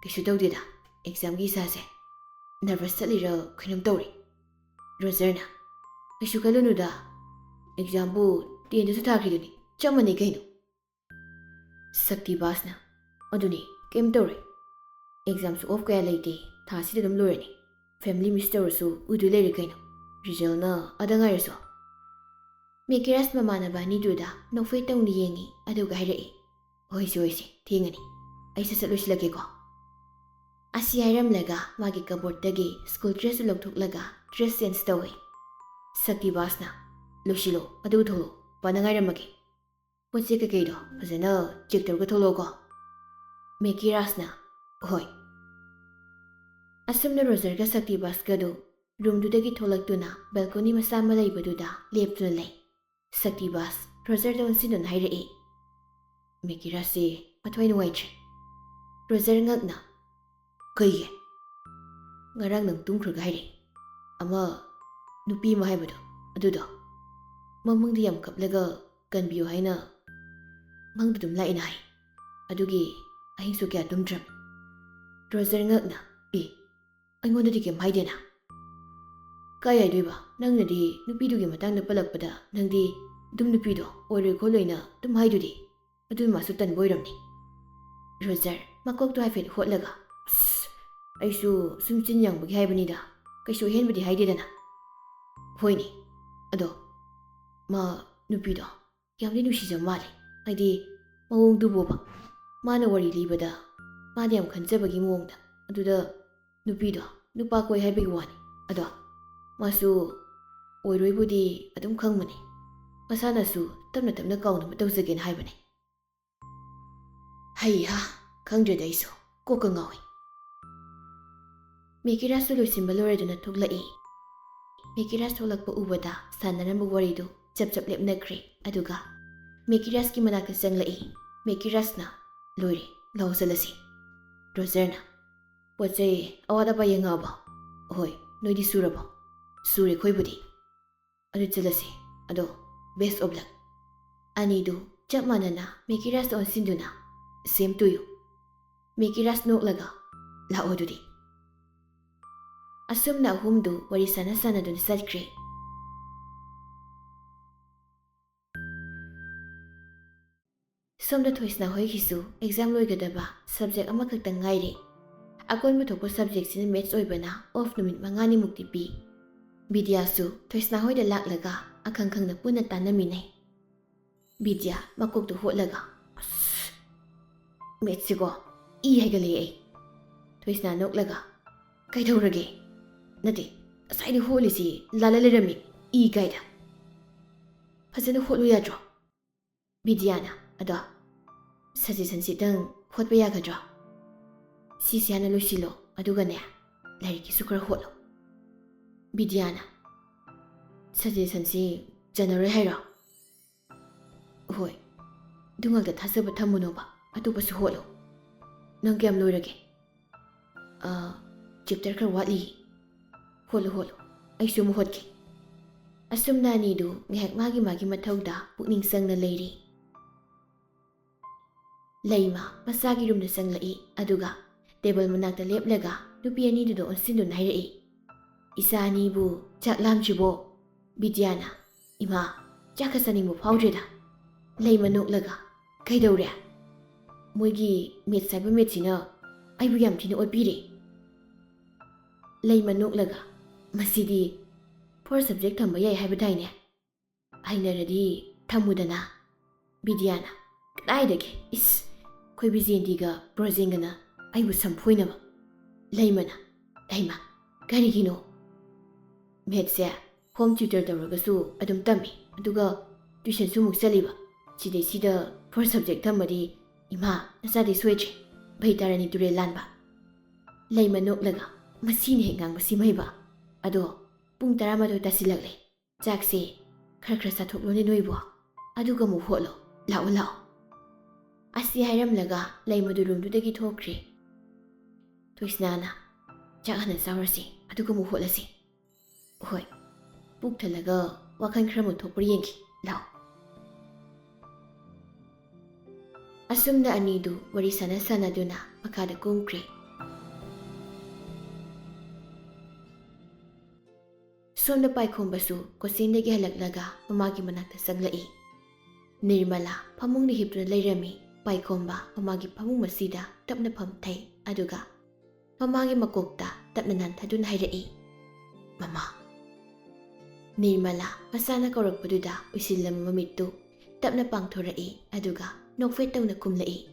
"ꯀꯩꯁꯨ ꯇꯧꯗꯦꯗ, ꯑꯦꯛꯖꯥꯝꯒꯤ ꯏꯁꯥꯁꯦ ꯅꯔꯚꯁ ꯆꯠꯂꯤꯔ ꯀꯩꯅꯣꯝ ꯇꯧꯔꯦ꯫" ꯔꯣꯖꯔꯅ, "ꯀꯩꯁꯨ ꯈꯜꯂꯨꯅꯨꯗ, ꯑꯦꯛꯖꯥꯝꯕꯨ ꯇꯦꯟꯗꯁꯨ ꯊꯥꯈ꯭ꯔꯤꯗꯨꯅꯤ, ꯆꯞ ꯃꯥꯟꯅꯩ ꯀꯩꯅꯣ꯫ ꯁꯛꯇꯤꯕꯥꯁꯅ, "ꯑꯗꯨꯅꯤ, ꯀꯩꯝ ꯇꯧꯔꯣꯏ꯫ ꯑꯦꯛꯖꯥꯝꯁꯨ ꯑꯣꯐ ꯀꯌꯥ ꯂꯩꯇꯦ, ꯊꯥꯁꯤꯗ ꯑꯗꯨꯝ ꯂꯣꯏꯔꯅꯤ꯫ ꯐꯦꯃꯤꯂꯤ ꯃꯤꯁ ꯇꯧꯔꯁꯨ ꯎꯗꯣꯏ ꯂꯩꯔꯦ ꯀꯩꯅꯣ꯫ ꯔꯤꯖꯜꯅ ꯑꯗ ꯉꯥꯏꯔꯁꯨ꯫" ꯃꯦꯀꯤꯔꯥꯁ ꯃꯃꯥꯟꯅꯕ ꯑꯅꯤꯗꯨꯗ ꯅꯣꯛꯐꯦꯠ ꯇꯧꯅ ꯌꯦꯡꯉꯤ, ꯑꯗꯨꯒ ꯍꯥꯏꯔꯛꯏ, "ꯍꯣꯏꯁꯦ, ꯍꯣꯏꯁꯦ, ꯊꯦꯡꯉꯅꯤ꯫ ꯑꯩ ꯁꯠ ꯁꯠ ꯂꯣꯏꯁꯤꯜꯂꯒꯦꯀꯣ꯫" ꯑꯁꯤ ꯍꯥꯏꯔꯝꯂꯒ ꯃꯥꯒꯤ ꯀꯕꯣꯔꯗꯇꯒꯤ ꯁ꯭ꯀꯨꯜ ꯗ꯭ꯔꯦꯁꯇꯨ ꯂꯧꯊꯣꯛꯂꯒ ꯗ꯭ꯔꯦꯁ ꯆꯦꯟꯖ ꯇꯧꯏ꯫ ꯁꯛꯇꯤꯕꯥꯁꯅ, "ꯂꯣꯏꯁꯤꯜꯂꯣ, ꯑꯗꯨꯒ ꯊꯣꯛꯂꯛꯑꯣ, ꯄꯥꯅ ꯉꯥꯏꯔꯝꯃꯒꯦ꯫ ꯄꯣꯠ ꯆꯩ ꯀꯩꯀꯩꯗꯣ ꯐꯖꯅ ꯆꯦꯛ ꯇꯧꯔꯒ ꯊꯣꯛꯂꯛꯑꯣꯀꯣ꯫" ꯃꯦꯀꯤꯔꯥꯁꯅ, "ꯍꯣꯏ꯫" ꯑꯁꯨꯝꯅ ꯔꯣꯖꯔꯒ ꯁꯛꯇꯤꯕꯥꯁꯀꯗꯨ ꯔꯨꯝꯗꯨꯗꯒꯤ ꯊꯣꯛꯂꯛꯇꯨꯅ ꯕꯦꯜꯀꯣꯅꯤ ꯃꯆꯥ ꯑꯃ ꯂꯩꯕꯗꯨꯗ ꯂꯦꯞꯇꯨꯅ ꯂꯩ꯫ ꯁꯛꯇꯤꯕꯥꯁ ꯔꯣꯖꯔꯗ ꯑꯣꯟꯁꯤꯟꯗꯨꯅ ꯍꯥꯏꯔꯛꯏ, "ꯃꯦꯀꯤꯔꯥꯁꯁꯤ ꯃꯊ꯭ꯋꯥꯏ ꯅꯨꯡꯉꯥꯏꯇ꯭ꯔꯦ꯫" ꯔꯣꯖꯔ ꯉꯛꯅ, "ꯀꯩꯒꯤ?" "ꯉꯔꯥꯡ ꯅꯪ ꯇꯨꯝꯈ꯭ꯔꯒ ꯍꯥꯏꯔꯛꯏ, ꯑꯃ ꯅꯨꯄꯤ ꯑꯃ ꯍꯥꯏꯕꯗꯣ, ꯑꯗꯨꯗꯣ ꯃꯃꯪꯗ ꯌꯥꯝ ꯀꯞꯂꯒ ꯀꯟꯕꯤꯌꯨ ꯍꯥꯏꯅ ꯃꯪꯗ ꯑꯗꯨꯝ ꯂꯥꯛꯏꯅ ꯍꯥꯏ꯫ ꯑꯗꯨꯒꯤ ꯑꯍꯤꯡꯁꯨ ꯀꯌꯥ ꯇꯨꯝꯗ꯭ꯔꯕꯅꯤ꯫" ꯔꯣꯖꯔ ꯉꯛꯅ, "ꯑꯦ, ꯑꯩꯉꯣꯟꯗꯗꯤ ꯀꯩꯝ ꯍꯥꯏꯗꯦꯅ?" "ꯀꯥꯏ ꯍꯥꯏꯗꯣꯏꯕ? ꯅꯪꯅꯗꯤ ꯅꯨꯄꯤꯗꯨꯒꯤ ꯃꯇꯥꯡꯗ ꯄꯜꯂꯛꯄꯗ ꯅꯪꯗꯤ ꯑꯗꯨꯝ ꯅꯨꯄꯤꯗꯣ ꯑꯣꯏꯔꯣꯏ ꯈꯣꯠꯂꯣꯏꯅ ꯑꯗꯨꯝ ꯍꯥꯏꯗꯨꯗꯤ꯫ ꯑꯗꯨ ꯃꯥꯁꯨ ꯇꯟꯕ ꯑꯣꯏꯔꯝꯅꯤ꯫" ꯔꯣꯖꯔ ꯃꯀꯣꯛꯇꯣ ꯍꯥꯏꯐꯦꯠ ꯍꯣꯠꯂꯒ, "ꯑꯁ, ꯑꯩꯁꯨ ꯁꯨꯝ ꯆꯤꯟ ꯌꯥꯡꯕꯒꯤ ꯍꯥꯏꯕꯅꯤꯗ, ꯀꯩꯁꯨ ꯑꯍꯦꯟꯕꯗꯤ ꯍꯥꯏꯗꯦꯗꯅ꯫" "ꯍꯣꯏꯅꯦ, ꯑꯗꯣ ꯃꯥ ꯅꯨꯄꯤꯗꯣ ꯌꯥꯝꯗꯤ ꯅꯨꯡꯁꯤꯖꯕ ꯃꯥꯜꯂꯦ꯫ ꯍꯥꯏꯗꯤ ꯃꯑꯣꯡꯗꯨꯕꯣꯕ, ꯃꯥꯅ ꯋꯥꯔꯤ ꯂꯤꯕꯗ ꯃꯥꯅ ꯌꯥꯝ ꯈꯟꯖꯕꯒꯤ ꯃꯑꯣꯡꯗ꯫ ꯑꯗꯨꯗ ꯅꯨꯄꯤꯗꯣ ꯅꯨꯄꯥ ꯀꯣꯏ ꯍꯥꯏꯕꯒꯤ ꯋꯥꯅꯤ꯫ ꯑꯗꯣ ꯃꯥꯁꯨ ꯑꯣꯏꯔꯣꯏꯕꯨꯗꯤ ꯑꯗꯨꯝ ꯈꯪꯕꯅꯤ꯫ ꯃꯁꯥꯅꯁꯨ ꯇꯞꯅ ꯇꯞꯅ ꯀꯥꯎꯅꯕ ꯇꯧꯖꯒꯦꯅ ꯍꯥꯏꯕꯅꯤ꯫" "ꯍꯩꯍꯥ, ꯈꯪꯗ꯭ꯔꯦꯗ ꯑꯩꯁꯨ, ꯀꯣꯛꯀ ꯉꯥꯎꯏ꯫" ꯃꯦꯀꯤꯔꯥꯁꯁꯨ ꯂꯣꯏꯁꯤꯟꯕ ꯂꯣꯏꯔꯗꯨꯅ ꯊꯣꯛꯂꯛꯏ꯫ ꯃꯦꯀꯤꯔꯥꯁ ꯊꯣꯛꯂꯛꯄ ꯎꯕꯗ ꯁꯥꯟꯅꯔꯝꯕ ꯋꯥꯔꯤꯗꯨ ꯆꯞ ꯆꯞ ꯂꯦꯞꯅꯈ꯭ꯔꯦ꯫ ꯑꯗꯨꯒ ꯃꯦꯀꯤꯔꯥꯁꯀꯤ ꯃꯅꯥꯛꯇ ꯆꯪꯂꯛꯏ꯫ ꯃꯦꯀꯤꯔꯥꯁꯅ, "ꯂꯣꯏꯔꯦ, ꯂꯥꯛꯑꯣ ꯆꯠꯂꯁꯤ꯫" ꯔꯣꯖꯔꯅ, "ꯄꯣꯠ ꯆꯩ ꯑꯋꯥꯠ ꯑꯄꯥ ꯌꯦꯡꯉꯛꯑꯕꯣ?" "ꯍꯣꯏ, ꯅꯣꯏꯗꯤ ꯁꯨꯔꯕꯣ?" "ꯁꯨꯔꯦ ꯑꯩꯈꯣꯏꯕꯨꯗꯤ꯫" "ꯑꯗꯨ ꯆꯠꯂꯁꯤ꯫ ꯑꯗꯣ best of luck꯫" ꯑꯅꯤꯗꯨ ꯆꯞ ꯃꯥꯟꯅꯅ ꯃꯦꯀꯤꯔꯥꯁꯇ ꯑꯣꯟꯁꯤꯟꯗꯨꯅ, "Same to you꯫" ꯃꯦꯀꯤꯔꯥꯁ ꯅꯣꯛꯂꯒ, "ꯂꯥꯛꯑꯣ ꯑꯗꯨꯗꯤ꯫" ꯑꯁꯨꯝꯅ ꯑꯍꯨꯝꯗꯨ ꯋꯥꯔꯤ ꯁꯥꯟꯅ ꯁꯥꯟꯅꯗꯨꯅ ꯆꯠꯈ꯭ꯔꯦ꯫ ꯁꯣꯝꯗ ꯊꯣꯏꯁꯅꯥ ꯍꯣꯏꯒꯤꯁꯨ exam ꯂꯣꯏꯒꯗꯕ subject ꯑꯃꯈꯛꯇꯪ ꯉꯥꯏꯔꯦ꯫ ꯑꯀꯣꯟꯕ ꯊꯣꯛꯄ subjectꯁꯤꯅ maths ꯑꯣꯏꯕꯅ off ꯅꯨꯃꯤꯠ ꯃꯉꯥꯅꯤꯃꯨꯛꯇꯤ ꯄꯤ꯫ ꯕꯤꯗ꯭ꯌꯥꯁꯨ ꯊꯣꯏꯁꯅꯥ ꯍꯣꯏꯗ ꯂꯥꯛꯂꯒ ꯑꯈꯪ ꯈꯪꯅ ꯄꯨꯟꯅ ꯇꯥꯟꯅꯃꯤꯟꯅꯩ꯫ ꯕꯤꯗ꯭ꯌꯥ ꯃꯀꯣꯛꯇꯨ ꯍꯣꯠꯂꯒ, "ꯑꯁ, mathsꯁꯤꯀꯣ, ꯏ ꯍꯥꯏꯒꯠꯂꯛꯑꯦ ꯑꯩ꯫" ꯊꯣꯏꯁꯅꯥ ꯅꯣꯛꯂꯒ, "ꯀꯩꯗꯧꯔꯒꯦ? ꯅꯠꯇꯦ, ꯉꯁꯥꯏꯗꯤ ꯍꯣꯠꯂꯤꯁꯤ ꯂꯥꯜꯂ ꯂꯩꯔꯝꯃꯤ, ꯏ ꯀꯥꯏꯗ? ꯐꯖꯅ ꯍꯣꯠꯂꯨ ꯌꯥꯗ꯭ꯔꯣ?" ꯕꯤꯗ꯭ꯌꯥꯅ, "ꯑꯗꯣ suggestionꯁꯤꯗꯪ ꯍꯣꯠꯄ ꯌꯥꯒꯗ꯭ꯔꯣ? ꯁꯤꯁꯦ ꯍꯥꯟꯅ ꯂꯣꯏꯁꯤꯜꯂꯣ, ꯑꯗꯨꯒꯅꯦ ꯂꯥꯏꯔꯤꯛꯀꯤꯁꯨ ꯈꯔ ꯍꯣꯠꯂꯣ꯫" ꯕꯤꯗ꯭ꯌꯥꯅ, "Suggestionꯁꯤ ꯆꯟꯅꯔꯣꯏ ꯍꯥꯏꯔꯣ?" "ꯍꯣꯏ, ꯑꯗꯨ ꯉꯥꯛꯇ ꯊꯥꯖꯕ ꯊꯝꯃꯨꯅꯣꯕ, ꯑꯇꯣꯞꯄꯁꯨ ꯍꯣꯠꯂꯣ꯫ ꯅꯪ ꯀꯌꯥꯝ ꯂꯣꯏꯔꯒꯦ?" "ꯑ, chapter ꯈꯔ ꯋꯥꯠꯂꯤ꯫" "ꯍꯣꯠꯂꯨ, ꯍꯣꯠꯂꯨ, ꯑꯩꯁꯨ ꯑꯃꯨꯛ ꯍꯣꯠꯀꯦ꯫" ꯑꯁꯨꯝꯅ ꯑꯅꯤꯗꯨ ꯉꯥꯏꯍꯥꯛ ꯃꯥꯒꯤ ꯃꯥꯒꯤ ꯃꯊꯧꯗ ꯄꯨꯛꯅꯤꯡ ꯆꯪꯅ ꯂꯩꯔꯤ꯫ ꯂꯩꯃ ꯃꯆꯥꯒꯤ roomꯗ ꯆꯪꯂꯛꯏ, ꯑꯗꯨꯒ table ꯃꯅꯥꯛꯇ ꯂꯦꯞꯂꯒ ꯅꯨꯄꯤ ꯑꯅꯤꯗꯨꯗ ꯑꯣꯟꯁꯤꯟꯗꯨꯅ ꯍꯥꯏꯔꯛꯏ, "ꯏꯆꯥ ꯑꯅꯤꯕꯨ ꯆꯥꯛ ꯂꯥꯝꯗ꯭ꯔꯤꯕꯣ?" ꯕꯤꯗ꯭ꯌꯥꯅ, "ꯏꯃꯥ, ꯆꯥꯛꯀ ꯆꯥꯅꯤꯡꯕ ꯐꯥꯎꯗ꯭ꯔꯦꯗ꯫" ꯂꯩꯃ ꯅꯣꯛꯂꯒ, "ꯀꯩꯗꯧꯔꯦ?" "ꯃꯣꯏꯒꯤ maths ꯍꯥꯏꯕ mathsꯁꯤꯅ ꯑꯩꯕꯨ ꯌꯥꯝ ꯊꯤꯅ ꯑꯣꯠꯄꯤꯔꯦ꯫" ꯂꯩꯃ ꯅꯣꯛꯂꯒ, "ꯃꯁꯤꯗꯤ four subject ꯊꯝꯕ ꯌꯥꯏ ꯍꯥꯏꯕꯗꯥꯏꯅꯦ? ꯍꯩꯅꯔꯗꯤ ꯊꯝꯃꯨꯗꯅ꯫" ꯕꯤꯗ꯭ꯌꯥꯅ, "ꯀꯗꯥꯏꯗꯒꯤ? ꯏꯁ, ꯑꯩꯈꯣꯏ ꯕꯤꯖꯦꯟꯗꯤꯒ ꯕ꯭ꯔꯣꯖꯦꯟꯒꯅ ꯑꯩꯕꯨ ꯁꯝꯐꯣꯏꯅꯕ꯫" ꯂꯩꯃꯅ, "ꯂꯩꯃ, ꯀꯔꯤꯒꯤꯅꯣ?" "Mathsꯁꯦ home tutor ꯇꯧꯔꯒꯁꯨ ꯑꯗꯨꯝ ꯇꯝꯃꯤ, ꯑꯗꯨꯒ tuitionꯁꯨ ꯑꯃꯨꯛ ꯆꯠꯂꯤꯕ꯫ ꯁꯤꯗꯩꯁꯤꯗ four subject ꯊꯝꯃꯗꯤ ꯏꯃꯥ, ꯅꯆꯥꯗꯤ ꯁꯣꯏꯗ꯭ꯔꯦ, ꯕꯩꯇꯥꯔꯥꯅꯤ ꯇꯨꯔꯦꯜ ꯂꯥꯟꯕ꯫" ꯂꯩꯃ ꯅꯣꯛꯂꯒ, "ꯃꯁꯤꯅ ꯍꯦꯛ ꯉꯥꯡꯕꯁꯤꯃꯩꯕ꯫ ꯑꯗꯣ ꯄꯨꯡ ꯇꯔꯥꯃꯥꯊꯣꯏ ꯇꯥꯁꯤꯜꯂꯛꯂꯦ꯫ ꯆꯥꯛꯁꯦ ꯈꯔ ꯈꯔ ꯆꯥꯊꯣꯛꯂꯣꯅꯦ ꯅꯣꯏꯕꯣ꯫ ꯑꯗꯨꯒ ꯑꯃꯨꯛ ꯍꯣꯠꯂꯣ꯫ ꯂꯥꯛꯑꯣ, ꯂꯥꯛꯑꯣ꯫" ꯑꯁꯤ ꯍꯥꯏꯔꯝꯂꯒ ꯂꯩꯃꯗꯨ roomꯗꯨꯗꯒꯤ ꯊꯣꯛꯈ꯭ꯔꯦ꯫ ꯊꯣꯏꯁꯅꯥꯅ, "ꯆꯥꯛ ꯍꯥꯟꯅ ꯆꯥꯎꯔꯁꯤ, ꯑꯗꯨꯒ ꯑꯃꯨꯛ ꯍꯣꯠꯂꯁꯤ꯫" "ꯍꯣꯏ, ꯄꯨꯛ ꯊꯜꯂꯒ ꯋꯥꯈꯜ ꯈꯔ ꯑꯃꯨꯛ ꯊꯣꯛꯄ꯭ꯔꯥ ꯌꯦꯡꯈꯤ, ꯂꯥꯛꯑꯣ꯫" ꯑꯁꯨꯝꯅ ꯑꯅꯤꯗꯨ ꯋꯥꯔꯤ ꯁꯥꯟꯅ ꯁꯥꯟꯅꯗꯨꯅ ꯃꯈꯥꯗ ꯀꯨꯝꯈ꯭ꯔꯦ꯫ ꯁꯣꯝꯗ ꯄꯥꯏꯈꯣꯝꯕꯁꯨ coachingꯗꯒꯤ ꯍꯜꯂꯛꯂꯒ ꯃꯃꯥꯒꯤ ꯃꯅꯥꯛꯇ ꯆꯪꯂꯛꯏ꯫ ꯅꯤꯔꯃꯂꯥ ꯐꯃꯨꯡꯗ ꯍꯤꯞꯇꯨꯅ ꯂꯩꯔꯝꯃꯤ꯫ ꯄꯥꯏꯈꯣꯝꯕ ꯃꯃꯥꯒꯤ ꯐꯃꯨꯡ ꯃꯁꯤꯗ ꯇꯞꯅ ꯐꯝꯊꯩ, ꯑꯗꯨꯒ ꯃꯃꯥꯒꯤ ꯃꯀꯣꯛꯇ ꯇꯞꯅ ꯅꯥꯟꯊꯗꯨꯅ ꯍꯥꯏꯔꯛꯏ, "ꯃꯃꯥ!" ꯅꯤꯔꯃꯂꯥ ꯃꯆꯥꯅ ꯀꯧꯔꯛꯄꯗꯨꯗ ꯎꯏꯁꯤꯜꯂꯝꯕ ꯃꯃꯤꯠꯇꯨ ꯇꯞꯅ ꯄꯥꯡꯊꯣꯔꯛꯏ, ꯑꯗꯨꯒ ꯅꯣꯛꯐꯦꯠ ꯇꯧꯅ ꯈꯨꯝꯂꯛꯏ,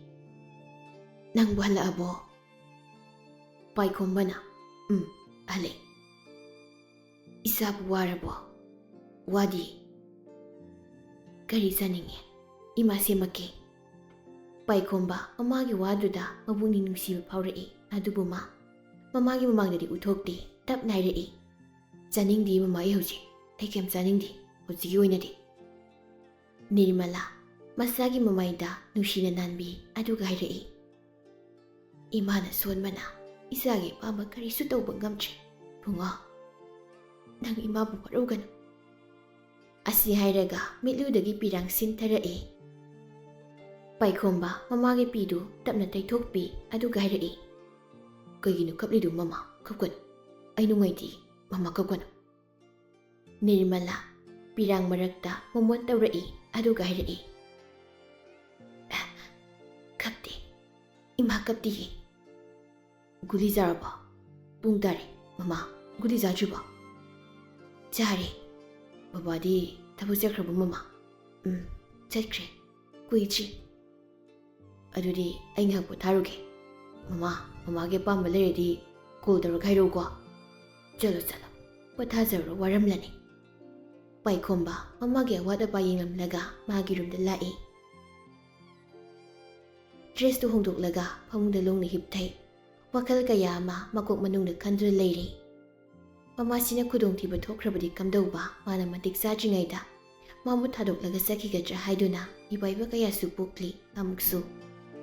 "ꯅꯪꯕꯨ ꯍꯜꯂꯛꯑꯕꯣ?" ꯄꯥꯏꯈꯣꯝꯕꯅ, "ꯎꯝ, ꯍꯜꯂꯛꯑꯦ꯫ ꯏꯆꯥꯕꯨ ꯋꯥꯔꯕꯣ?" "ꯋꯥꯗꯤ꯫ ꯀꯔꯤ ꯆꯥꯅꯤꯡꯉꯤ? ꯏꯃꯥ ꯁꯦꯝꯃꯛꯀꯦ꯫" ꯄꯥꯏꯈꯣꯝꯕ ꯃꯃꯥꯒꯤ ꯋꯥꯗꯨꯗ ꯃꯄꯨꯛꯅꯤꯡ ꯅꯨꯡꯁꯤꯕ ꯐꯥꯎꯔꯛꯏ, ꯑꯗꯨꯕꯨ ꯃꯥ ꯃꯃꯥꯒꯤ ꯃꯃꯥꯡꯗꯗꯤ ꯎꯠꯊꯣꯛꯇꯦ, ꯇꯞꯅ ꯍꯥꯏꯔꯛꯏ, "ꯆꯥꯅꯤꯡꯗꯦ ꯃꯃꯥ, ꯑꯩ ꯍꯧꯖꯤꯛ, ꯑꯩ ꯀꯩꯝ ꯆꯥꯅꯤꯡꯗꯦ ꯍꯧꯖꯤꯛꯀꯤ ꯑꯣꯏꯅꯗꯤ꯫" ꯅꯤꯔꯃꯂꯥ ꯃꯆꯥꯒꯤ ꯃꯃꯥꯏꯗ ꯅꯨꯡꯁꯤꯅ ꯅꯥꯟꯕꯤ, ꯑꯗꯨꯒ ꯍꯥꯏꯔꯛꯏ, "ꯏꯃꯥꯅ ꯁꯣꯟꯕꯅ ꯏꯆꯥꯒꯤ ꯑꯄꯥꯝꯕ ꯀꯔꯤꯁꯨ ꯇꯧꯕ ꯉꯝꯗ꯭ꯔꯦ꯫ ꯕꯨꯡꯉꯣ, ꯅꯪ ꯏꯃꯥꯕꯨ ꯋꯥꯔꯧꯒꯅꯨ꯫" ꯑꯁꯤ ꯍꯥꯏꯔꯒ ꯃꯤꯠꯂꯨꯗꯒꯤ ꯄꯤꯔꯥꯡ ꯁꯤꯟꯊꯔꯛꯏ꯫ ꯄꯥꯏꯈꯣꯝꯕ ꯃꯃꯥꯒꯤ ꯄꯤꯗꯨ ꯇꯞꯅ ꯇꯩꯊꯣꯛꯄꯤ, ꯑꯗꯨꯒ ꯍꯥꯏꯔꯛꯏ, "ꯀꯩꯒꯤꯅꯣ ꯀꯞꯂꯤꯗꯨ ꯃꯃꯥ? ꯀꯞꯀꯅꯨ꯫ ꯑꯩ ꯅꯨꯡꯉꯥꯏꯇꯦ꯫ ꯃꯃꯥ ꯀꯞꯀꯅꯨ꯫" ꯅꯤꯔꯃꯂꯥ ꯄꯤꯔꯥꯡ ꯃꯔꯛꯇ ꯃꯣꯃꯣꯟ ꯇꯧꯔꯛꯏ, ꯑꯗꯨꯒ ꯍꯥꯏꯔꯛꯏ, "ꯀꯞꯇꯦ꯫ ꯏꯃꯥ ꯀꯞꯇꯤꯌꯦ꯫" "ꯒꯨꯂꯤ ꯆꯥꯔꯕꯣ? ꯄꯨꯡ ꯇꯥꯔꯦ꯫ ꯃꯃꯥ, ꯒꯨꯂꯤ ꯆꯥꯗ꯭ꯔꯤꯕꯣ?" "ꯆꯥꯔꯦ꯫" "ꯕꯕꯥꯗꯤ ꯊꯕꯛ ꯆꯠꯈ꯭ꯔꯕꯣ ꯃꯃꯥ?" "ꯎꯝ, ꯆꯠꯈ꯭ꯔꯦ꯫ ꯀꯨꯏꯗ꯭ꯔꯤ꯫" "ꯑꯗꯨꯗꯤ ꯑꯩ ꯉꯥꯏꯍꯥꯛ ꯄꯣꯊꯥꯔꯨꯒꯦ꯫ ꯃꯃꯥ, ꯃꯃꯥꯒꯤ ꯑꯄꯥꯝꯕ ꯂꯩꯔꯗꯤ ꯀꯣꯜ ꯇꯧꯔꯒ ꯍꯥꯏꯔꯛꯎꯀꯣ꯫" "ꯆꯠꯂꯣ, ꯆꯠꯂꯣ꯫ ꯄꯣꯊꯥꯖꯔꯨꯔꯣ, ꯋꯥꯔꯝꯂꯅꯤ꯫" ꯄꯥꯏꯈꯣꯝꯕ ꯃꯃꯥꯒꯤ ꯑꯋꯥꯠ ꯑꯄꯥ ꯌꯦꯡꯂꯝꯂꯒ ꯃꯥꯒꯤ ꯔꯨꯝꯗ ꯂꯥꯛꯏ꯫ ꯗ꯭ꯔꯦꯁꯇꯨ ꯍꯣꯡꯗꯣꯛꯂꯒ ꯐꯃꯨꯡꯗ ꯂꯣꯡꯅ ꯍꯤꯞꯊꯩ꯫ ꯋꯥꯈꯜ ꯀꯌꯥ ꯑꯃ ꯃꯀꯣꯛ ꯃꯅꯨꯡꯗ ꯈꯟꯗꯨꯅ ꯂꯩꯔꯤ꯫ ꯃꯃꯥꯁꯤꯅ ꯈꯨꯗꯣꯡꯊꯤꯕ ꯊꯣꯛꯈ꯭ꯔꯕꯗꯤ ꯀꯝꯗꯧꯕ? ꯃꯥꯅ ꯃꯇꯤꯛ ꯆꯥꯗ꯭ꯔꯤꯉꯩꯗ ꯃꯥꯕꯨ ꯊꯥꯗꯣꯛꯂꯒ ꯆꯠꯈꯤꯒꯗ꯭ꯔꯥ ꯍꯥꯏꯗꯨꯅ ꯏꯄꯥꯏꯕ ꯀꯌꯥꯁꯨ ꯄꯣꯛꯂꯤ꯫ ꯑꯃꯨꯛꯁꯨ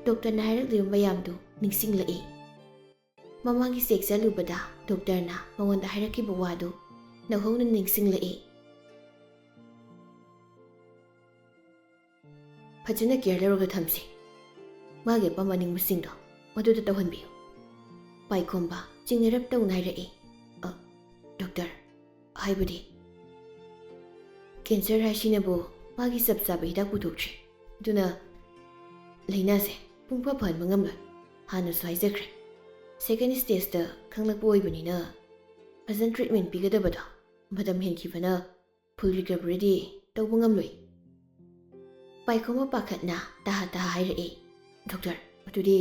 ꯗꯣꯛꯇꯔꯅ ꯍꯥꯏꯔꯛꯂꯤꯕ ꯃꯌꯥꯝꯗꯨ ꯅꯤꯡꯁꯤꯡꯂꯛꯏ꯫ ꯃꯃꯥꯡꯒꯤ ꯆꯦꯛ ꯆꯠꯂꯨꯕꯗ ꯗꯣꯛꯇꯔꯅ ꯃꯉꯣꯟꯗ ꯍꯥꯏꯔꯛꯈꯤꯕ ꯋꯥꯗꯨ ꯅꯧꯍꯧꯅ ꯅꯤꯡꯁꯤꯡꯂꯛꯏ꯫ "ꯐꯖꯅ ꯀꯦꯌꯔ ꯂꯧꯔꯒ ꯊꯝꯁꯤ꯫ ꯃꯥꯒꯤ ꯑꯄꯥꯝꯕ ꯑꯅꯤꯡꯕꯁꯤꯡꯗꯣ ꯃꯗꯨꯗ ꯇꯧꯍꯟꯕꯤꯌꯨ꯫" ꯄꯥꯏꯈꯣꯝꯕ ꯆꯤꯡꯅꯔꯞ ꯇꯧꯅ ꯍꯥꯏꯔꯛꯏ꯫ "ꯑ, ꯗꯣꯛꯇꯔ, ꯍꯥꯏꯕꯗꯤ?" "ꯀꯦꯟꯁꯔ ꯍꯥꯏꯁꯤꯅꯕꯨ ꯃꯥꯒꯤ ꯆꯞ ꯆꯥꯕ ꯍꯤꯗꯥꯛ ꯄꯨꯊꯣꯛꯇ꯭ꯔꯤ꯫ ꯑꯗꯨꯅ ꯂꯥꯏꯅꯥꯁꯦ ꯄꯨꯡ ꯐ ꯐꯍꯟꯕ ꯉꯝꯂꯣꯏ꯫ ꯍꯥꯟꯅꯁꯨ ꯍꯥꯏꯖꯈ꯭ꯔꯦ, ꯁꯦꯀꯦꯟ ꯁ꯭ꯇꯦꯖꯇ ꯈꯪꯂꯛꯄ ꯑꯣꯏꯕꯅꯤꯅ ꯐꯖꯅ ꯇ꯭ꯔꯤꯠꯃꯦꯟ ꯄꯤꯒꯗꯕꯗꯣ ꯃꯇꯝ ꯍꯦꯟꯈꯤꯕꯅ ꯐꯨꯜ ꯔꯤꯀꯚꯔꯤꯗꯤ ꯇꯧꯕ ꯉꯝꯂꯣꯏ꯫ ꯄꯥꯏꯈꯣꯝꯕ ꯄꯥꯈꯠꯅ ꯇꯍꯥ ꯇꯍꯥ ꯍꯥꯏꯔꯛꯏ, "ꯗꯣꯛꯇꯔ, ꯑꯗꯨꯗꯤ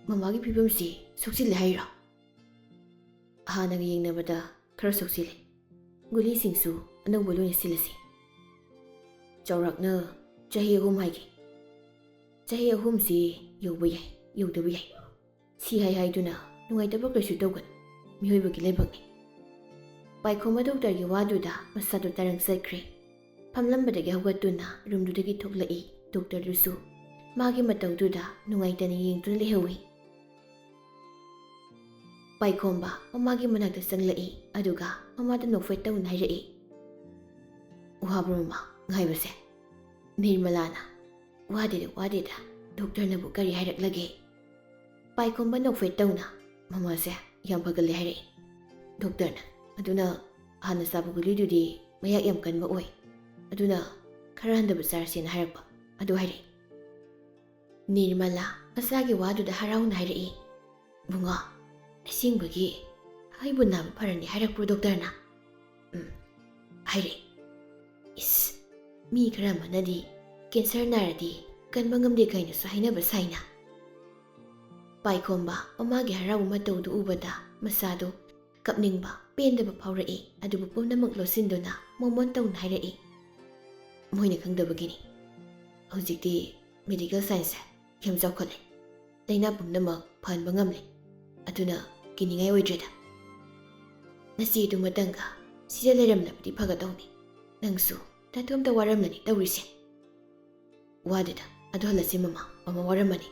ꯃꯃꯥꯒꯤ ꯐꯤꯕꯝꯁꯤ ꯁꯣꯛꯆꯤꯜꯂꯦ ꯍꯥꯏꯔꯣ?" "ꯍꯥꯟꯅꯒ ꯌꯦꯡꯅꯕꯗ ꯈꯔ ꯁꯣꯛꯆꯤꯜꯂꯦ꯫ ꯒꯨꯂꯤꯁꯤꯡꯁꯨ ꯑꯅꯧꯕ ꯂꯣꯏꯅ ꯁꯤꯜꯂꯁꯤ꯫ ꯆꯥꯎꯔꯥꯛꯅ ꯆꯍꯤ ꯑꯍꯨꯝ ꯍꯥꯏꯒꯦ꯫ ꯆꯍꯤ ꯑꯍꯨꯝꯁꯤ ꯌꯧꯕ ꯌꯥꯏ, ꯌꯧꯗꯕ ꯌꯥꯏ꯫ ꯁꯤ ꯍꯥꯏ ꯍꯥꯏꯗꯨꯅ ꯅꯨꯡꯉꯥꯏꯇꯕ ꯀꯩꯁꯨ ꯇꯧꯒꯅꯨ꯫ ꯃꯤꯑꯣꯏꯕꯒꯤ ꯂꯥꯏꯕꯛꯅꯤ꯫" ꯄꯥꯏꯈꯣꯝꯕ ꯗꯣꯛꯇꯔꯒꯤ ꯋꯥꯗꯨꯗ ꯃꯁꯥꯗꯨ ꯇꯔꯪ ꯆꯠꯈ꯭ꯔꯦ꯫ ꯐꯝꯂꯝꯕꯗꯒꯤ ꯍꯧꯒꯠꯇꯨꯅ ꯔꯨꯝꯗꯨꯗꯒꯤ ꯊꯣꯛꯂꯛꯏ꯫ ꯗꯣꯛꯇꯔꯗꯨꯁꯨ ꯃꯥꯒꯤ ꯃꯇꯧꯗꯨꯗ ꯅꯨꯡꯉꯥꯏꯇꯅ ꯌꯦꯡꯗꯨꯅ ꯂꯩꯍꯧꯏ꯫ ꯄꯥꯏꯈꯣꯝꯕ ꯃꯃꯥꯒꯤ ꯃꯅꯥꯛꯇ ꯆꯪꯂꯛꯏ, ꯑꯗꯨꯒ ꯃꯃꯥꯗ ꯅꯣꯛꯐꯦꯠ ꯇꯧꯅ ꯍꯥꯏꯔꯛꯏ, "ꯋꯥꯕ꯭ꯔꯣ ꯃꯃꯥ ꯉꯥꯏꯕꯁꯦ?" ꯅꯤꯔꯃꯂꯥꯅ, "ꯋꯥꯗꯦꯗ, ꯋꯥꯗꯦꯗ꯫ ꯗꯣꯛꯇꯔꯅꯕꯨ ꯀꯔꯤ ꯍꯥꯏꯔꯛꯂꯒꯦ?" ꯄꯥꯏꯈꯣꯝꯕ ꯅꯣꯛꯐꯦꯠ ꯇꯧꯅ, "ꯃꯃꯥꯁꯦ ꯌꯥꯝ ꯐꯒꯠꯂꯦ ꯍꯥꯏꯔꯛꯏ ꯗꯣꯛꯇꯔꯅ꯫ ꯑꯗꯨꯅ ꯍꯥꯟꯅ ꯆꯥꯕ ꯒꯨꯂꯤꯗꯨꯗꯤ ꯃꯌꯥꯛ ꯌꯥꯝ ꯀꯟꯕ ꯑꯣꯏ꯫ ꯑꯗꯨꯅ ꯈꯔ ꯍꯟꯊꯕ ꯆꯥꯔꯁꯦꯅ ꯍꯥꯏꯔꯛꯄ꯫ ꯑꯗꯨ ꯍꯥꯏꯔꯛꯏ꯫" ꯅꯤꯔꯃꯂꯥ ꯃꯆꯥꯒꯤ ꯋꯥꯗꯨꯗ ꯍꯔꯥꯎꯅ ꯍꯥꯏꯔꯛꯏ, "ꯕꯨꯡꯉꯣ, ꯑꯁꯦꯡꯕꯒꯤ ꯑꯩꯕꯨ ꯅꯥꯕ ꯐꯔꯅꯤ ꯍꯥꯏꯔꯛꯄ꯭ꯔꯣ ꯗꯣꯛꯇꯔꯅ?" "ꯎꯝ, ꯍꯥꯏꯔꯛꯏ꯫" "ꯏꯁ, ꯃꯤ ꯈꯔ ꯑꯃꯅꯗꯤ ꯀꯦꯟꯁꯔ ꯅꯥꯔꯗꯤ ꯀꯟꯕ ꯉꯝꯗꯦ ꯀꯥꯏꯅꯁꯨ ꯍꯥꯏꯅꯕ ꯁꯥꯏꯅ꯫" ꯄꯥꯏꯈꯣꯝꯕ ꯃꯃꯥꯒꯤ ꯍꯔꯥꯎꯕ ꯃꯇꯧꯗꯨ ꯎꯕꯗ ꯃꯁꯥꯗꯨ ꯀꯞꯅꯤꯡꯕ, ꯄꯦꯟꯗꯕ ꯐꯥꯎꯔꯛꯏ꯫ ꯑꯗꯨꯕꯨ ꯄꯨꯝꯅꯃꯛ ꯂꯣꯠꯁꯤꯟꯗꯨꯅ ꯃꯣꯃꯣꯟ ꯇꯧꯅ ꯍꯥꯏꯔꯛꯏ, "ꯃꯣꯏꯅ ꯈꯪꯗꯕꯒꯤꯅꯤ꯫ ꯍꯧꯖꯤꯛꯇꯤ ꯃꯦꯗꯤꯀꯦꯜ ꯁꯥꯏꯟꯁꯁꯦ ꯌꯥꯝ ꯆꯥꯎꯈꯠꯂꯦ꯫ ꯂꯥꯏꯅꯥ ꯄꯨꯝꯅꯃꯛ ꯐꯍꯟꯕ ꯉꯝꯂꯦ꯫ ꯑꯗꯨꯅ ꯀꯤꯅꯤꯡꯉꯥꯏ ꯑꯣꯏꯗ꯭ꯔꯦꯗ꯫ ꯅꯆꯦꯗꯨꯃꯇꯪꯒ ꯁꯤꯗ ꯂꯩꯔꯝꯂꯕꯗꯤ ꯐꯒꯗꯧꯅꯤ꯫ ꯅꯪꯁꯨ ꯅꯇꯣꯝꯇ ꯋꯥꯔꯝꯂꯅꯤ ꯇꯧꯔꯤꯁꯦ꯫" "ꯋꯥꯗꯦꯗ, ꯑꯗꯨ ꯍꯜꯂꯁꯤ ꯃꯃꯥ, ꯃꯃꯥ ꯋꯥꯔꯝꯃꯅꯤ꯫"